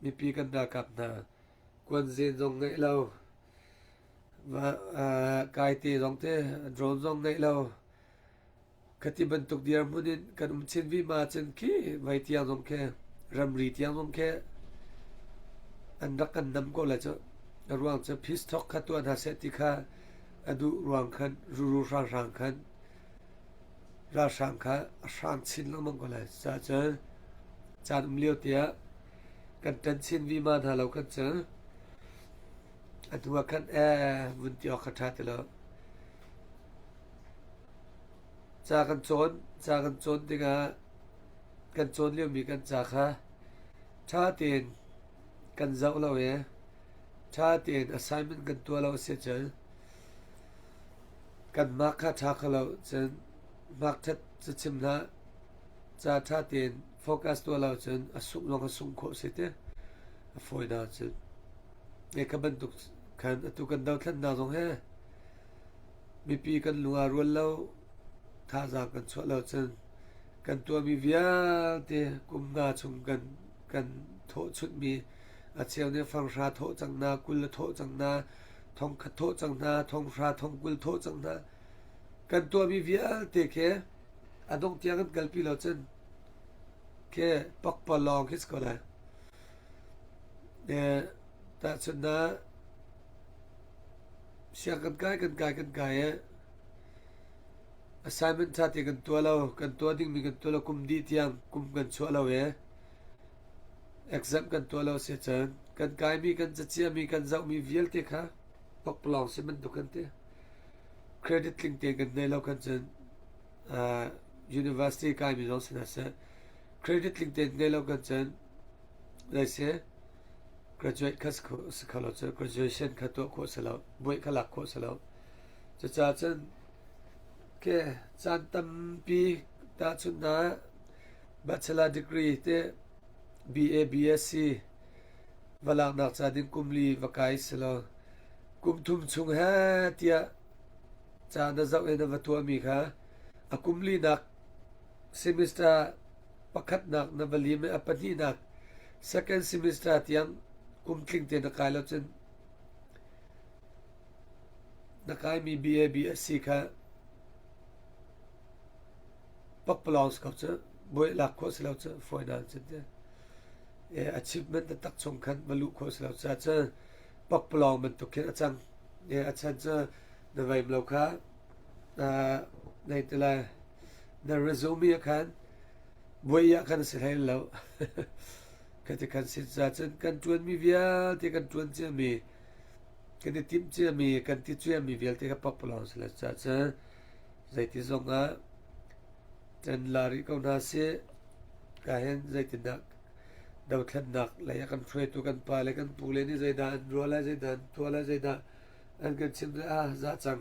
mipi kan ralkap hna kuanzen zong ngeih lo kaite zong te drone zong ngeih lo Khati bantuk dirhmun in kan um chin vima ahcun khi vai tiang zong khi ramri tiang zong khi an rak kan nam ko lai cu. A ruang cu peace talk kha tuah hna seh ti kha a duh ruang khan ruru hranghrang khan ralhrang kha a hrang chin lengmang ko lai. Cucaah cun caan um lio tiah kan ṭan chin vima hna lo khan cun a hnu ah khan ee vun ti awk kha ṭha ti lo. Ca kan cawn. Ca kan cawn tikah kan cawn liomi kan ca kha ṭha tein kan zoh lo i ṭha tein assignment kan tuah lo a si ahcun kan mark kha ṭha kho lo. Cun mark ṭhat cu chim hlah. Ca ṭha tein focus tuah lo cun a sungh zong a sungh khawh si ti a fawinak cun. Kha bantuk khan atu kan dothlennak zong hi Mipi kan lung aa rual lo, thazaang kan chuah lo cun kan tuahmi vialte kum nga chung kan kan thawhchunhmi a cheu nih fanghra thawh cang hna, 20 a thawh cang hna, thongkhat thawh cang hna, thonghra thongkul thawh cang hna. Kan tuahmi vialte khi a dongh tiang kan kalpi lo cun khi pakpalawng khi si ko lai. Tahchunhnak Siang kan kai kan kai kan kai i assignment ṭha te kan tuah lo, kan tuah dingmi kan tuah lo, kum dih tiang kum kan chuah lo i exam kan tuah lo si cun kan kaimi kan caciami kan zohmi vialte kha pakpalawng si bantuk kan ti. Credit tling tein kan nei lo khan cun uh, university kaimi zong si hna seh credit tling tein ngei lo kan cun zei si Graduate kha si kho lo cu graduation kha tuah khawh si lo, buaih kha lak khawh si lo. Cucaah cun ke caan tampi tahchunhnak bachelor degree te BA BSc va laknak ca ding kum li va kai si lo. Kum thum chung he tiah ca na zoh i na va tuahmi kha a kum linak semester pakhatnak na va lim i a pahnihnak second semester tiang kum tling te na kai lo cun na kaimi BA BSc kha pakpalawng si ko cu buai lak khawh si lo cu fawi na cun te e achievement taktak chung khan va luh khawh si lo ca cu pakpalawng bantuk khin a cang e a chan cu na vaim lo kha nei ti lai na resume ah khan buai ah khan a si hlei lo. Khati khan sin ca cun kan ṭuanmi vialte kan ṭuan ciami kan i timh ciami kan ti ciami vialte kha pakpalawng si le ca cun zeiti zong ah ṭan la rih ko hna sih ka hin zeitindah dothlennak lei ah kan hruaitu kan pa le kan pu le nih zeidah an ruah lai zeidah an tuah lai zeidah an kan chim lai ah za cang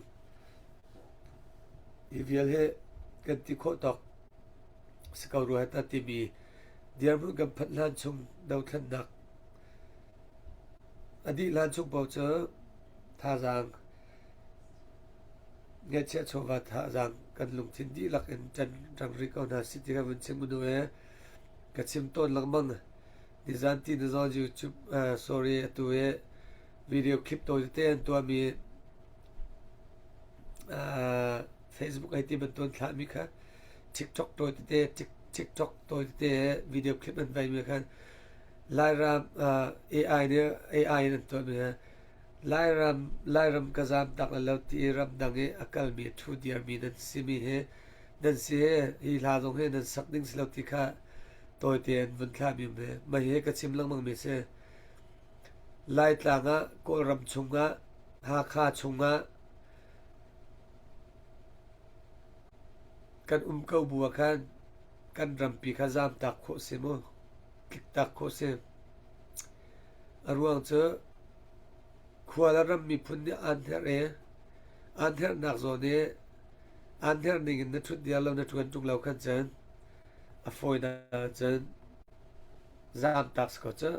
Hi vial hi kan ti khawh tawk si ko rua ta timi dirhmun kan phanh hlan chung dothlennak a dih hlan chung paoh cu thazaang ngeihchiah chawva thazaang kan lungthin dihlak in ṭan rang rih ko hna sih ti ka vun chim unu e ka chim tawn lengmang nizan ti na zawn YouTube sorry atu i video clip tawi tete an tuahmi Facebook ai ti bantuk an thlahmi kha TikTok tawi tete TikTok tawi tete video clip an vaimi khan Lairam AI nih AI in an tuahmi ha Lairam Lairam ka zaam tak lo ti ramdang i a kalmi a ṭhu diarmi nan simi hi nan si hi hi hla zong hi nan sak ding si lo ti kha tawite an vun thlahmi um hi mah hi ka chim lengmang mi si. Laitlang ah Kawlram chungah Hakha chungah kan um ko bu ah khan kan rampi kha zaamtak khawh si mu, tliktak khawh si. A ruang cu khua le ram miphun nih aan herh i aan herhnak zawn i aan herh ning in na ṭhut diar lo na ṭuan ṭung lo khan cun a fawinak cun zaamtak si ko cu.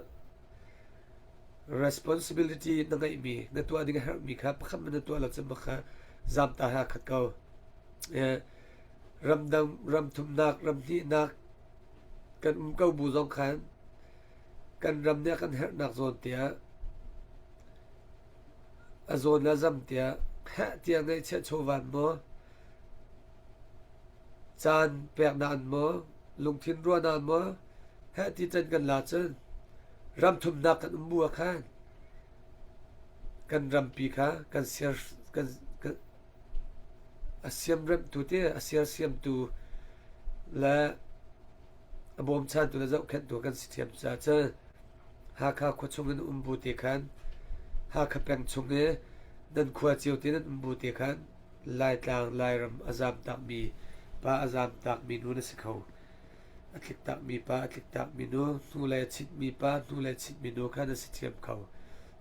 Responsibility na ngeihmi, na tuah ding a herhmi kha pakhat hmanh na tuah lo cun kha zaamta he aa khat ko. Ramdang, ramthumnak, ramhnihnak. Kan um ko bu zong khan kan ram nih a kan herhnak zawn tiah a zawn le a zam tiah heh tiah ngeihchiah chawvan maw caan peknak an maw lungthin ruahnak an maw heh ti can kan la cun ram thumnak kan um bu ah khan kan rampi kha kan ser kan, kan a siamremhtu te a sersiamtu le a bawmchantu le zohkhenhtu kan si ṭhiam caah cun Hakha khuachung in um bu te khan Hakha peng chung i nan khua cio te nan um bu te khan Laitlang Lairam a zamtakmi pa a zamtakmi nu na si kho. A tliktakmi pa a tliktakmi nu, hnulei a chitmi pa hnulei a chitmi nu kha na si ṭhiam kho.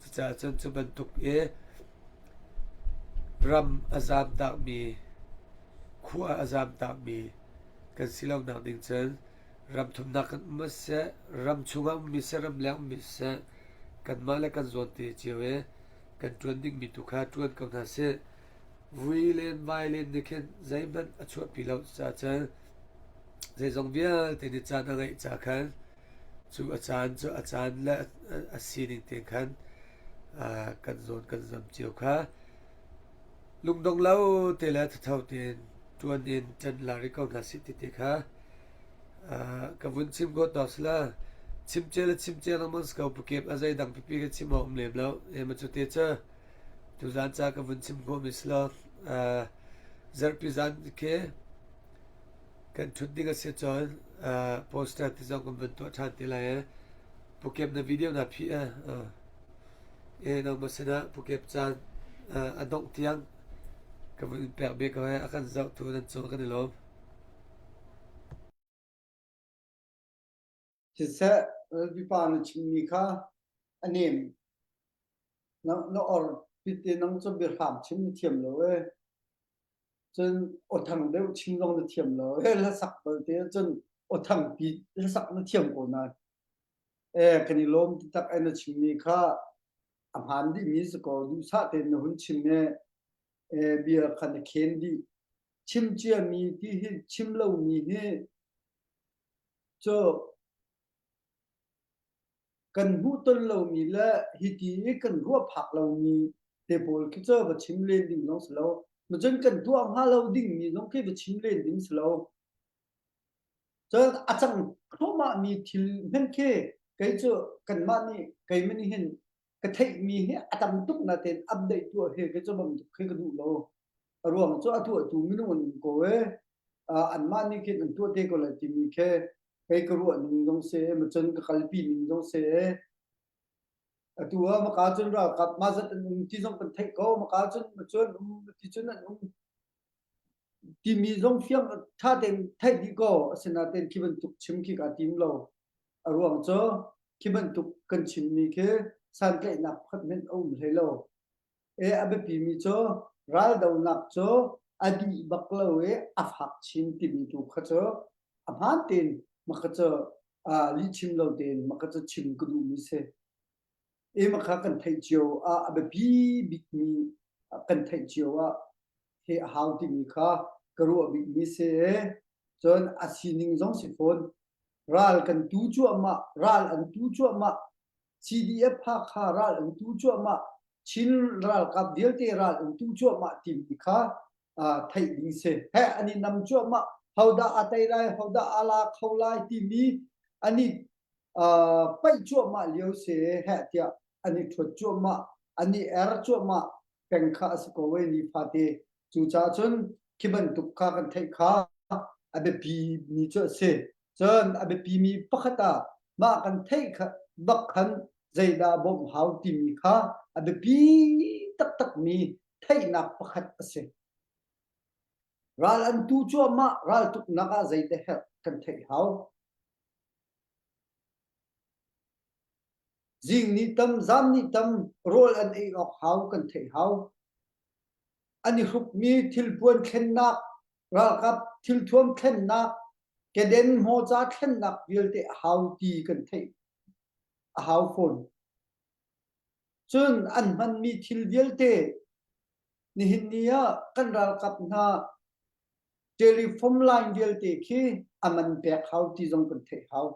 Cucaah cun cu bantuk i ram a zamtakmi, khua a zamtakmi kan si lonak ding cun ram thumnak kan um ah siseh, ram chungah ummi siseh, ramleng ummi siseh, kanmah le kan zawn te cio i kan ṭuan dingmi tu kha ṭuan ko hna sih. Vui len vai len nih khin zeihmanh a chuahpi lo caah cun zeizong vialte nih caan a ngeih ca khan cu a caan cu a caan le a sining te khan kan zawn kan zam cio kha lungdong lo te le thatho tein ṭuan in ṭan la rih ko hna sih ti te kha ka vun chim ko tawk sila chim ce le chim ce lengmang si ko pukep a zeidang pipi ka chim awk um lem lo ema cu te cu tuzan ca ka vun chim khawh mi sila zarhpi zan khi kan ṭhut ding a si cun poster ti zong kan vun tuah ṭhan te lai i pukep na video na phih e nangmah sinah pukep caan a dongh tiang ka vun in pek ve ko he a kan zohtu nan cung kan i lawm. Siseh, Lalpipa na chimmi kha a nem. Na, na or pit i nang cu biahram chim na thiam lo ee. Cun aw thang deuh chim zong na thiam lo ee. Hlasak balte cun aw thang pi hlasak na thiam ko nain. Ee, kan i lawm taktak ai na chimmi kha a hmaan dihmi si ko. Duhsah tein na hun chim i ee, bia kha na khen dih. Chim ciami ti hi chim lomi hi cu kan hmuhton lomi le hiti i kan ruah phak lomi te pawl khi cu va chim len ding zong si lo. Cun kan tuah hnga lo dingmi zong khi va chim len ding si lo. Cun a cang thluahmahmi thil hmanh khi kei cu kanmah nih keimah nih hin ka theihmi hi a tam tuk natein update tuah hi kei cu bantuk khi ka duh lo. A ruang cu a tuahtu minung an um ko i anmah nih khin an tuah te ko lai timi khi kei ka ruah ning zong si ma cun ka kalpi ning zong si. Atu ah maka cun ralkap mah zat an um ti zong kan theih ko maka cun ma cun um ti cun an um timi zong fiang ṭha tein theih dih ko. Asinain khi bantuk chim khi kaa tim lo. A ruang cu khi bantuk kan chimmi khi santlaihnak pakhat hmanh a um hlei lo. E a biapimi cu raldonak cu a dih bak lo i a fak chin timi tu kha cu a hmaan tein maka cu lihchim lo tein maka cu chim ka duhmi si. E maka kan theih cio ah a biapi bikmi kan theih cio ah he a hau timi kha ka ruah bikmi si. Cun a sining zong si fawn. Ral kan tu cuahmah, ral an tu cuahmah. CDF Hakha ral an tu cuahmah, Chin ralkap vialte ral an tu cuahmah timi kha theih ding si. He an i nam cuahmah, hodah a tei lai, hodah a la kho lai timi an i paih cuahmah lio si heh tiah an i ṭhuat cuahmah, an i er cuahmah peng kha a si ko ei nifate. Cucaah cun khi bantuk kha kan theih kha a biapi mi cu a si. Cun a biapimi pakhat ah mah kan theih bak khan zeidah bawmh hau timi kha a biapi taktakmi theihnak pakhat a si. Ral an tu cuahmah raltuknak ah zeidah herh kan theih hau. Zing nih tam, zan nih tam rawl an ei awk hau kan theih hau. An i hrukmi thilpuan thlennak, ralkap thilthuam thlennak, keden hmawca thlennak vialte a hau ti kan theih a hau fawn. Cun an hmanmi thil vialte nihin ni ah kan ralkap hna. Telephone line vialte khi a man pek hau ti zong kan theih hau.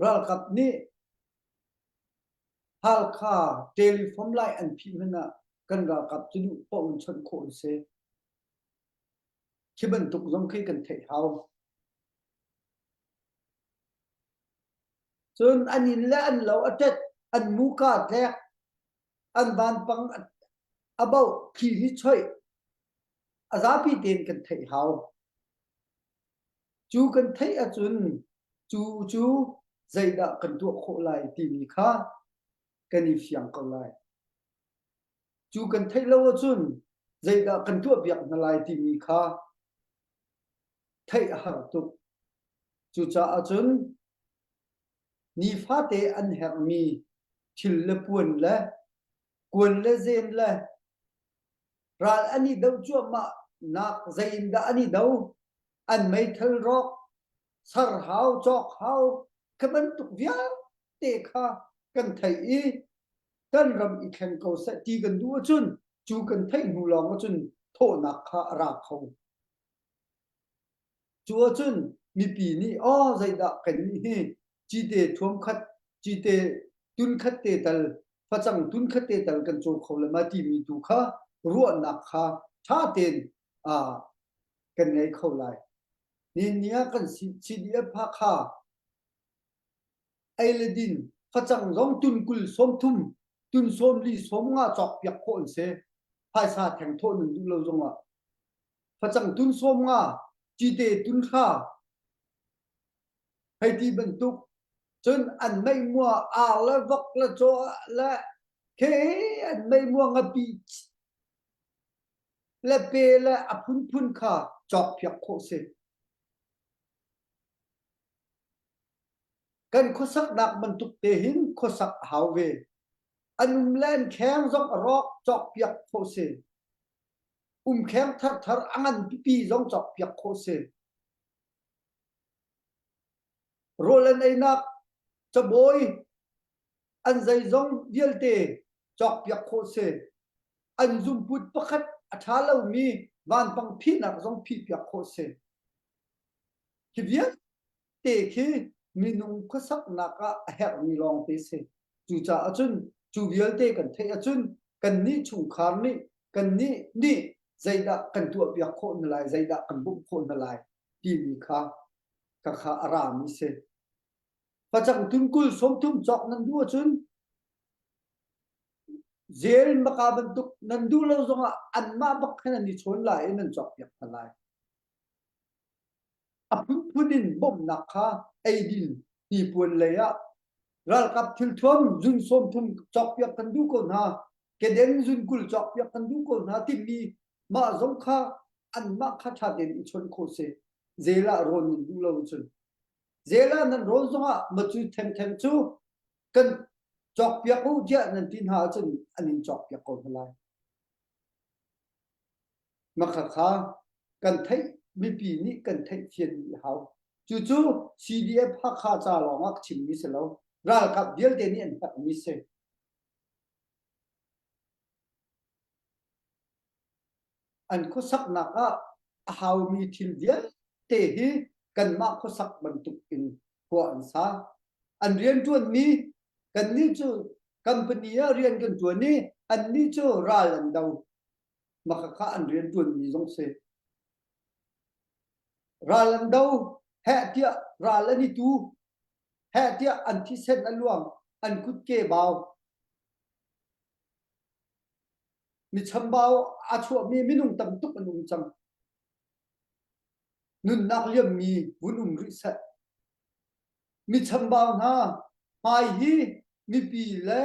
Ralkap nih Halkha telephone line an phih hmanh ah kan ralkap cu duh paoh in chawnh khawh an si. Khi bantuk zong khi kan theih hau. Cun an inn le an lo a ṭet, an muka a tlek, an vanpang a boh, thli hi choih, a zapi tein kan theih hau. Cu kan theih ahcun cu cu zeidah kan tuah khawh lai timi kha kan i fiang ko lai. Cu kan theih lo ahcun zeidah kan tuahpiak hna lai timi kha theih a har tuk. Cucaah cun nifate an herhmi thil le puan le kuan le zen le ral an i doh cuahmah nak zei in dah an i do an meithal rawk sar hau cawk hau kha bantuk vialte kha kan theih i kan ram i thleng ko seh ti kan duh ahcun cu kan theih hnu lawng ahcun thawhnak kha a ra kho. Cu ahcun mipi nih aw zeidah kannih hi cite thuam khat cite tun khat te tal facang tun khat te tal kan caw kho le ma timi tu kha ruahnak kha ṭha tein uh, kan ngei kho lai. Ni ni ah kan CDF Hakha ei le din facang zong tun kul 30 tun 40 sawm nga cawk piak khawh an si. Phaisa theng thawh nan duh lo zongah facang tun 50 cite tun hra hei ti bantuk cun an meihmua ar le vok le caw le khe an meihmua ngapi le pe le a phunphun kha cawk piak khawh si. Kan khuasaknak bantuk te hin khuasak a hau ve. An um le an kheng zong a rawk cawk piak khawh si. Umkheng tharthar a ngan pipi zong cawk piak khawh si. Rawl an einak cabawi an zeizong vialte cawk piak khawh si. An zumput pakhat a ṭha lomi vanpang phihnak zong phih piak khawh si. Hi vialte khi minung khuasaknak ah a herhmi lawngte si. Cucaah cun cu vialte kan theih ahcun kannih chungkhar nih kannih nih zeidah kan tuahpiak khawh hna lai, zeidah kan bawmh khawh hna lai timi kha khakha a rami si. Facang tun kul 30 cawk nan duh ahcun zel maka bantuk nan duh lo zongah anmah bak khan an i chawn lai i nan cawkpiak hna lai. A phunphun in bawmhnak kha eidin hnipuan lei ah ralkap thilthuam zun 30 cawkpiak kan duh ko hna keden zun 20 cawkpiak kan duh ko hna timi mah zong kha anmah kha ṭha tein i chawnh khawh si. Zel ah rawn nan duh lo cun zel ah nan rawn zongah macu thengtheng cu kan cawkpiak u tiah nan ti hna ahcun an in cawkpiak ko hna lai. Makhakha kan theih mipi nih kan theih fian dih hau. Cucu CDF Hakha ca lawng ah ka chimmi si lo. Ralkap vialte nih an hngalhmi si. An khuasaknak ah a haumi thil vialte hi kanmah khuasak bantuk in khua an sa. An rianṭuanmi kannih cu company ah rian kan ṭuan i annih cu ral an do. Makhakha an rianṭuanmi zong si. Ral an do, heh tiah ral an i tu, heh tiah an thisen a luang, an kutke bau. Mi chambau a chuahmi minung tam tuk an um cang. Nunnak liammi vun um rih seh. Mi chambau hna hmai hi mipi le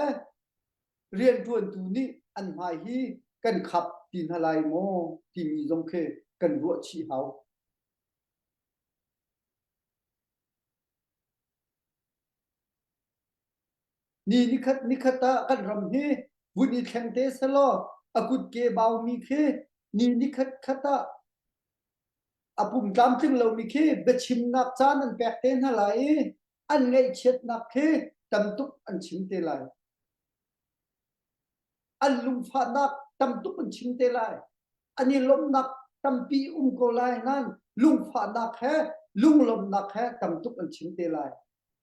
rianṭuantu nih an hmai hi kan khap ti hna lai maw timi zong khi kan ruah chih hau. Ni nikhat nikhat ah kan ram hi vun i thleng te selaw a kutke baumi khi ni nikhat khat ah a pum tlamtling lomi khi biachimnak caan an pek te hna lai i an ngaihchiatnak khi tam tuk an chim te lai. An lungfahnak. Tam tuk an chim te lai. An i lawmhnak tampi um ko lai nain lungfahnak he lunglawmhnak he tam tuk an chim te lai.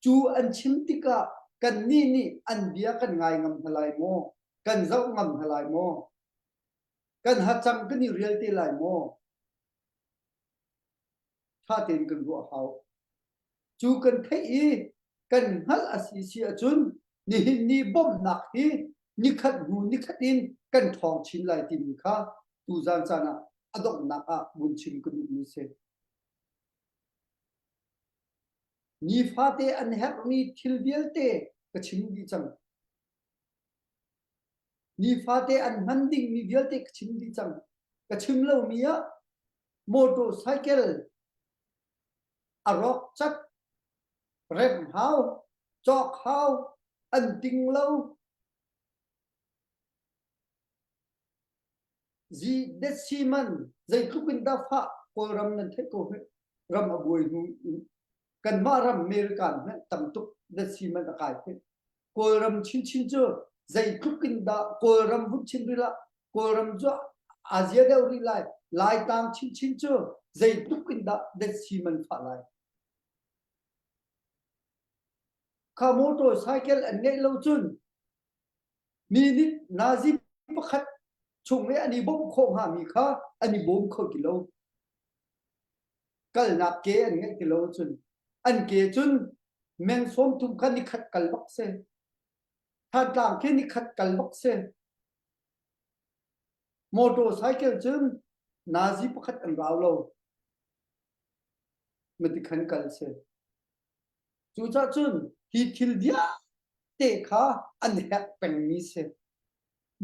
Cu an chim tikah kannih nih an bia kan ngai ngam hna lai maw? Kan zoh ngam hna lai maw? Kan hacang kan i rial te lai maw? Ṭha tein kan ruah hau. Cu kan theih i kan hngalh a si si ahcun nihin ni bawmhnak hi nikhat hnu nikhat in kan ṭhawng chin lai timi kha tuzan caan ah a donghnak ah vun chim ka duhmi si. Nifate an herhmi thil vialte ka chim dih cang. Nifate an hman dingmi vialte ka chim dih cang. Ka chim lomi ah motorcycle a rawk cat, remh hau, cawk hau, an ting lo. Zi detsi man zeitluk in dah fah Kawlram nan theih ko hih. Ram a buai hnu in kanmah ram American hmanh tam tuk detsi man a kai hih. Kawlram chinchin cu zeitluk in dah Kawlram vun chin rih lah Kawlram cu a zia deuh rih lai. Laitlang chinchin cu zeitluk in dah detsi man fah lai. Kha motorcycle an ngeih lo cun mi nih nazi pakhat chung i an i bawmh khawh hngami kha an i bawm kho ti lo. Kalnak ke an ngeih ti lo cun an ke cun meng 30 kha nikhat kal bak si. Thantlang khi nikhat kal bak si. Motorcycle cun nazi pakhat an rau lo. Matikhan kal si. Cucaah cun hi thil vialte kha an herh pengmi si.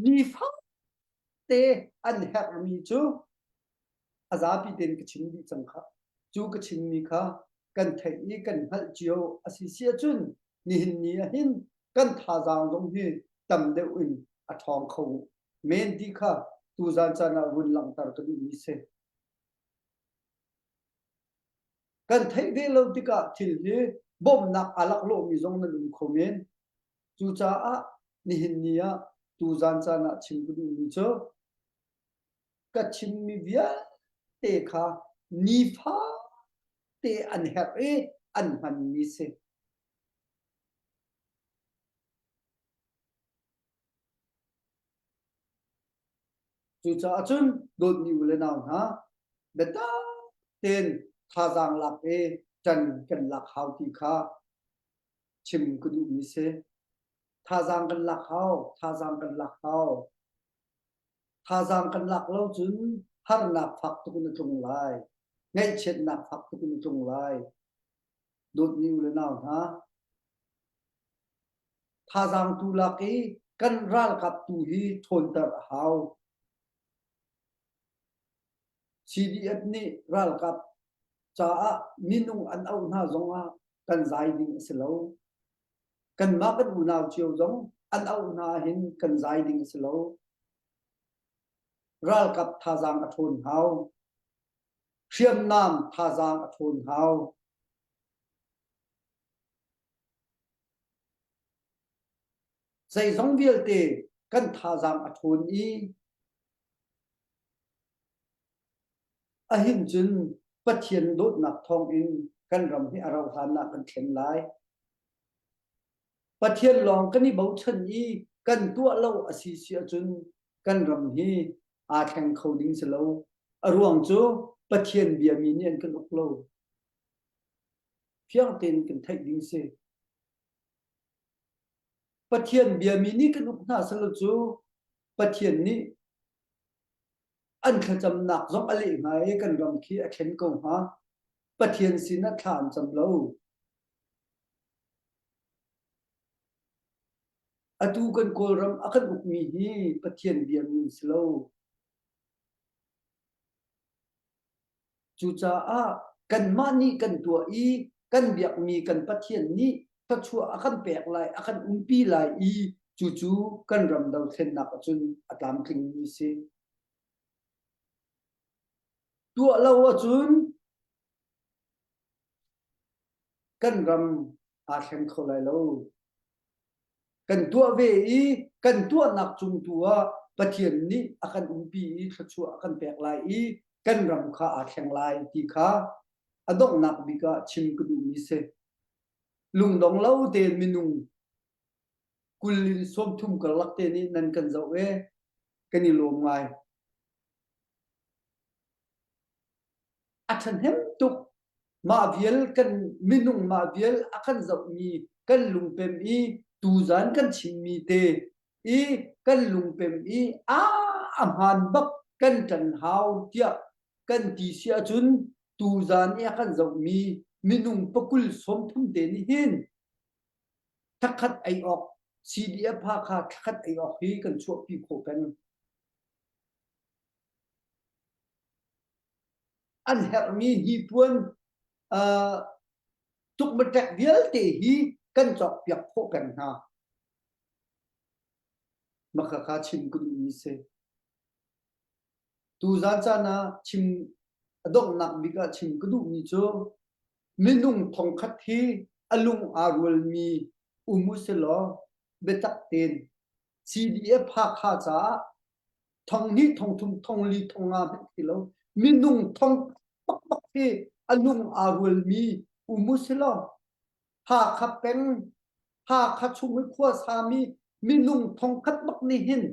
Nifate an herhmi cu a zapi tein ka chim dih cang kha. Cu ka chimmi kha kan theih i kan hngalh cio a si si ahcun nihin ni ah hin kan thazaang zong hi tam deuh in a ṭhawng kho men ti kha tuzan caan ah vun langhter ka duhmi si. Kan theih ve lo tikah thil hi bawmhnak aa laklawhmi zong nan um kho men. Cucaah nihin ni ah tuzan caan ah chim ka duhmi cu ka chimmi vialte kha nifate an herh i an hmanmi si. Cucaah cun dawtmi u le nau hna, biatak tein thazaang lak i ṭan kan lak hau ti kha chim ka duhmi si. Thazaang kan lak hau, thazaang kan lak hau. Thazaang kan lak lo cun harnak fak tuk in a tlung lai. Ngaihchiatnak fak tuk in a tlung lai. Dawtmi u le nau hna, Thazaang tu lak i kan ralkap tu hi ṭhawnter a hau. CDF nih ralkap caah minung an auh hna zongah kan zai ding a si lo. Kanmah kan unau cio zong an auh hna hin kan zai ding a si lo. Ralkap thazaang a ṭhawn hau. Hriamnam thazaang a ṭhawn hau. Zeizong vialte kan thazaang a ṭhawn i ahin cun Pathian dawtnak thawngin kan ram hi a rauhhlan ah kan thlen lai. Pathian lawng kan i bochan i kan tuah lo a si si ahcun kan ram hi aa thleng kho ding si lo. A ruang cu Pathian biami nih an kan uk lo. Fiang tein kan theih ding si. Pathian biami nih kan uk hna selaw cu Pathian nih an thlacamnak zong a leh hnga i kan ram khi a thlen ko hnga. Pathian sinah thla an cam lo. Atu kan Kawlram a kan ukmi hi Pathian biami an si lo. Cucaah kanmah nih kan tuah i kan biakmi kan Pathian nih thluachuah a kan pek lai, a kan umpi lai i cucu kan ram dothlennak ahcun a tlamtlingmi si. Tuah lo ahcun kan ram aa thleng kho lai lo. Kan tuah ve i kan tuahnak cung tu ah. Pathian nih a kan umpi i thluachuah a kan pek lai i kan ram kha aa thleng lai ti kha a donghnak bik ah chim ka duhmi si. Lungdong lo tein minung 20 in 30 karlak te nih nan kan zoh i kan i lawm ngai. A ṭhahnem tuk. Mah vial kan minung mah vial a kan zohmi kan lungpem i tuzan kan chimmi te i kan lungpem i a a hmaan bak kan ṭan hau tiah kan ti si ahcun tuzan i a kan zohmi minung pakul 30 te nih hin thlakhat ei awk CDF Hakha thlakhat ei awk hi kan chuahpi khawh peng. An herhmi hnipuan uh, tukmaṭek vialte hi kan cawkpiak khawh peng hna. Makhakha chim ka duhmi si. Tuzan caan ah chim a donghnak bik ah chim ka duhmi cu minung thongkhat hi a lung aa rualmi um u si law biatak tein CDF Hakha caah thong hnih thong thum thong li thong nga hmanh ti lo minung thong bakbak hi a lung aa rualmi um u si law Hakha peng Hakha chung i khua sami minung thong khat bak nih hin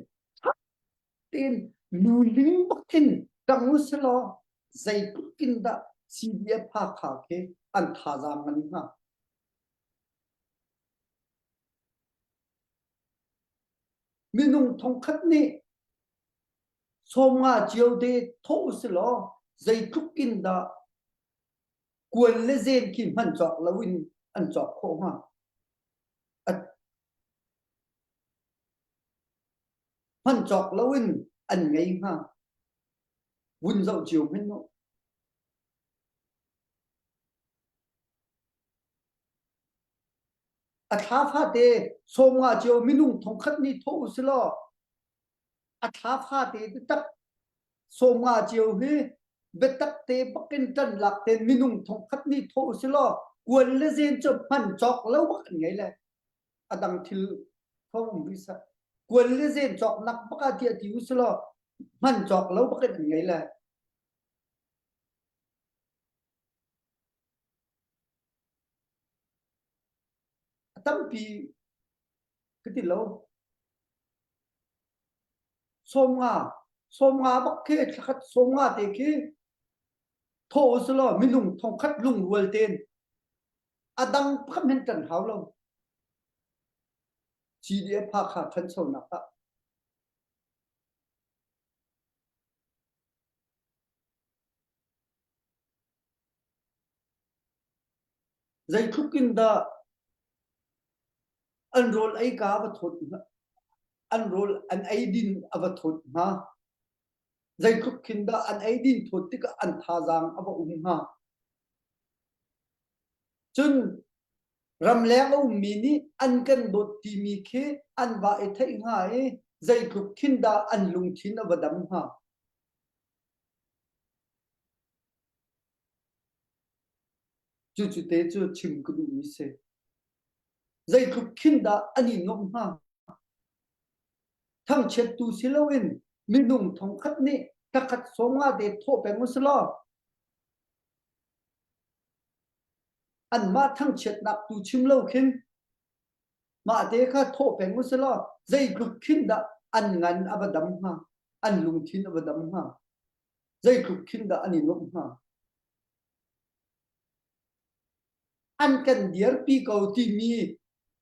tein luling bak in tang u si law zeitluk in dah CDF Hakha khi an thazaang ngan hnga? Minung thongkhat nih 50 cio te thawh u si law zeitluk in dah kuan le zen khi hman cawk loin an cawk khawh hnga? Hman cawk loin an ngei hnga. Vun zoh cio hmanh u. A thla fate 50 cio minung thongkhat nih thawh u si law a thla fate biatak 50 cio hi biatak te bakin ṭan lak tein minung thongkhat nih thawh u si law kuan le zen cu hman cawk lo bak an ngei le a dang thil thawng um rih seh kuan le zen cawk nak bak ah tiah ti u si law hman cawk lo bakin an ngei le A tampi ka ti lo. 50, 50 bak khi thlakhat 50 te khi thawh u selaw minung thongkhat lungrual tein a dang pakhat hmanh ṭan hau lo. CDF Hakha ṭhanchonak ah Zeitluk in dah an rawl ei ka va thawt an rawl an eidin a va thawt hnga? Zeitluk khin dah an eidin thawt tikah an thazaang a va um hnga? Cun ramleng a ummi nih an kan dawt timi khi an va i theih hnga i zeitluk khin dah an lungthin a va dam hnga? Cucu te cu chim ka duhmi si. Zeitluk khin dah an i nuamh hnga? Thangchiattu si loin minung thongkhat nih takhat 50 te thawh peng u si law anmah thangchiatnak tu chim lo khin mah te kha thawh peng u si law zeitluk khin dah an ngan a va dam hnga? An lungthin a va dam hnga? Zeitluk khin dah an i nuamh hnga? An kan dirpi ko timi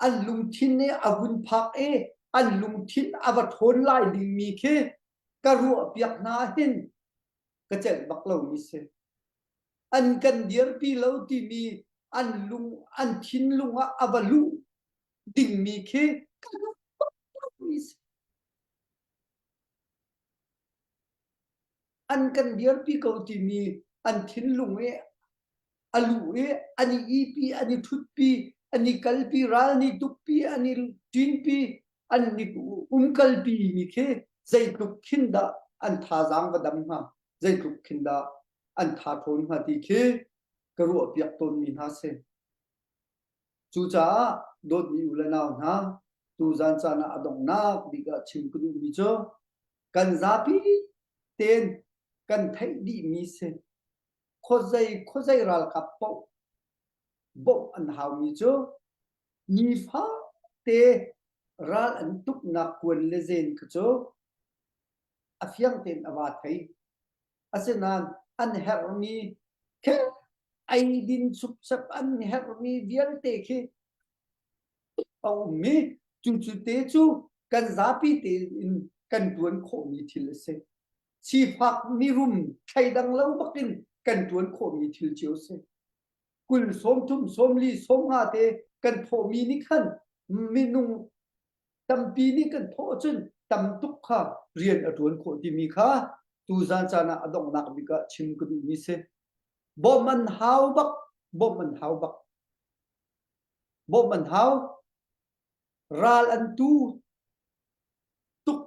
an lungthin nih a vun phak i an lungthin a va ṭhawn lai dingmi khi ka ruahpiak hna hin ka celh bak lomi si. An kan dirpi lo timi an lung an thinlung ah a va luh dingmi khi ka ruah bak lomi si. An kan dirpi ko timi an thinlung i a luh i an i ihpi, an i ṭhutpi, an i kalpi, ral nih tukpi, an i ṭinpi, an i umkalpi mi khi zeitluk khin dah an thazaang va dam hnga, zeitluk khin dah an tha ṭhawn hnga ti khi ka ruahpiak tawnmi hna si. Cucaah dawtmi u le nau hna, tuzan caan ah a donghnak bik ah chim ka duhmi cu. Kan zapi tein kan theih dihmi si. Khuazei khuazei ralkap paoh bawmh an haumi cu nifate ral an tuknak kuan le zen kha cu a fiang tein a va thei. Asinain an herhmi khi eidin supsap an herhmi vialte khi a um i cucu te cu kan zapi tein kan ṭuan khawhmi thil a si. Sifak mirum thleidang lo bakin kan ṭuan khawhmi thil cio a si. 20 30 40 50 te kan thawhmi nih khan minung tampi nih kan thawh ahcun tam tuk kha rian a ṭuan khawh timi kha tuzan caan ah a donghnak bik ah chim ka duhmi si. Bawmh an hau bak, bawmh an hau bak. Bawmh an hau. Ral an tu tuk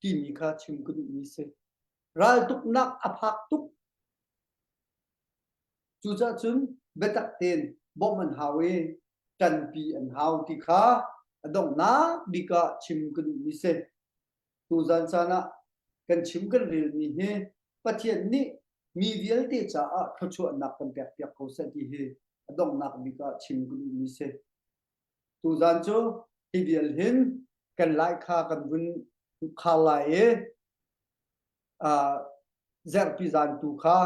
timi kha chim ka duhmi si. Raltuknak a phak tuk. Cucaah cun biatak tein bawmh an hau i ṭanpi an hau ti kha a donghnak bik ah chim ka duhmi si. Tuzan caan ah kan chim kan relmi hi Pathian nih mi vialte caah thluachuahnak kan pekpiak ko seh ti hi a donghnak bik ah chim ka duhmi si. Tuzan cu hi vial hin kan lai kha kan vun khar lai i uh, zerhpi zan tu kha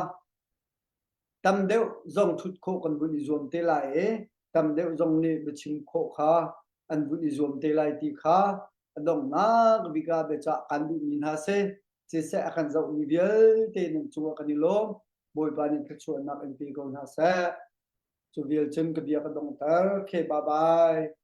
tam deuh zong ṭhut khawh kan vun i zuam te lai i tam deuh zong nih biachim khawh kha an vun i zuam te lai ti kha a donghnak bik ah biacah kan duhmi hna si. Siseh a kan zohmi vialte nan cungah kan i lawm. Bawipa nih thluachuahnak in pe ko hna seh. Cu vial cun ka bia ka donghter. Okay, bye bye.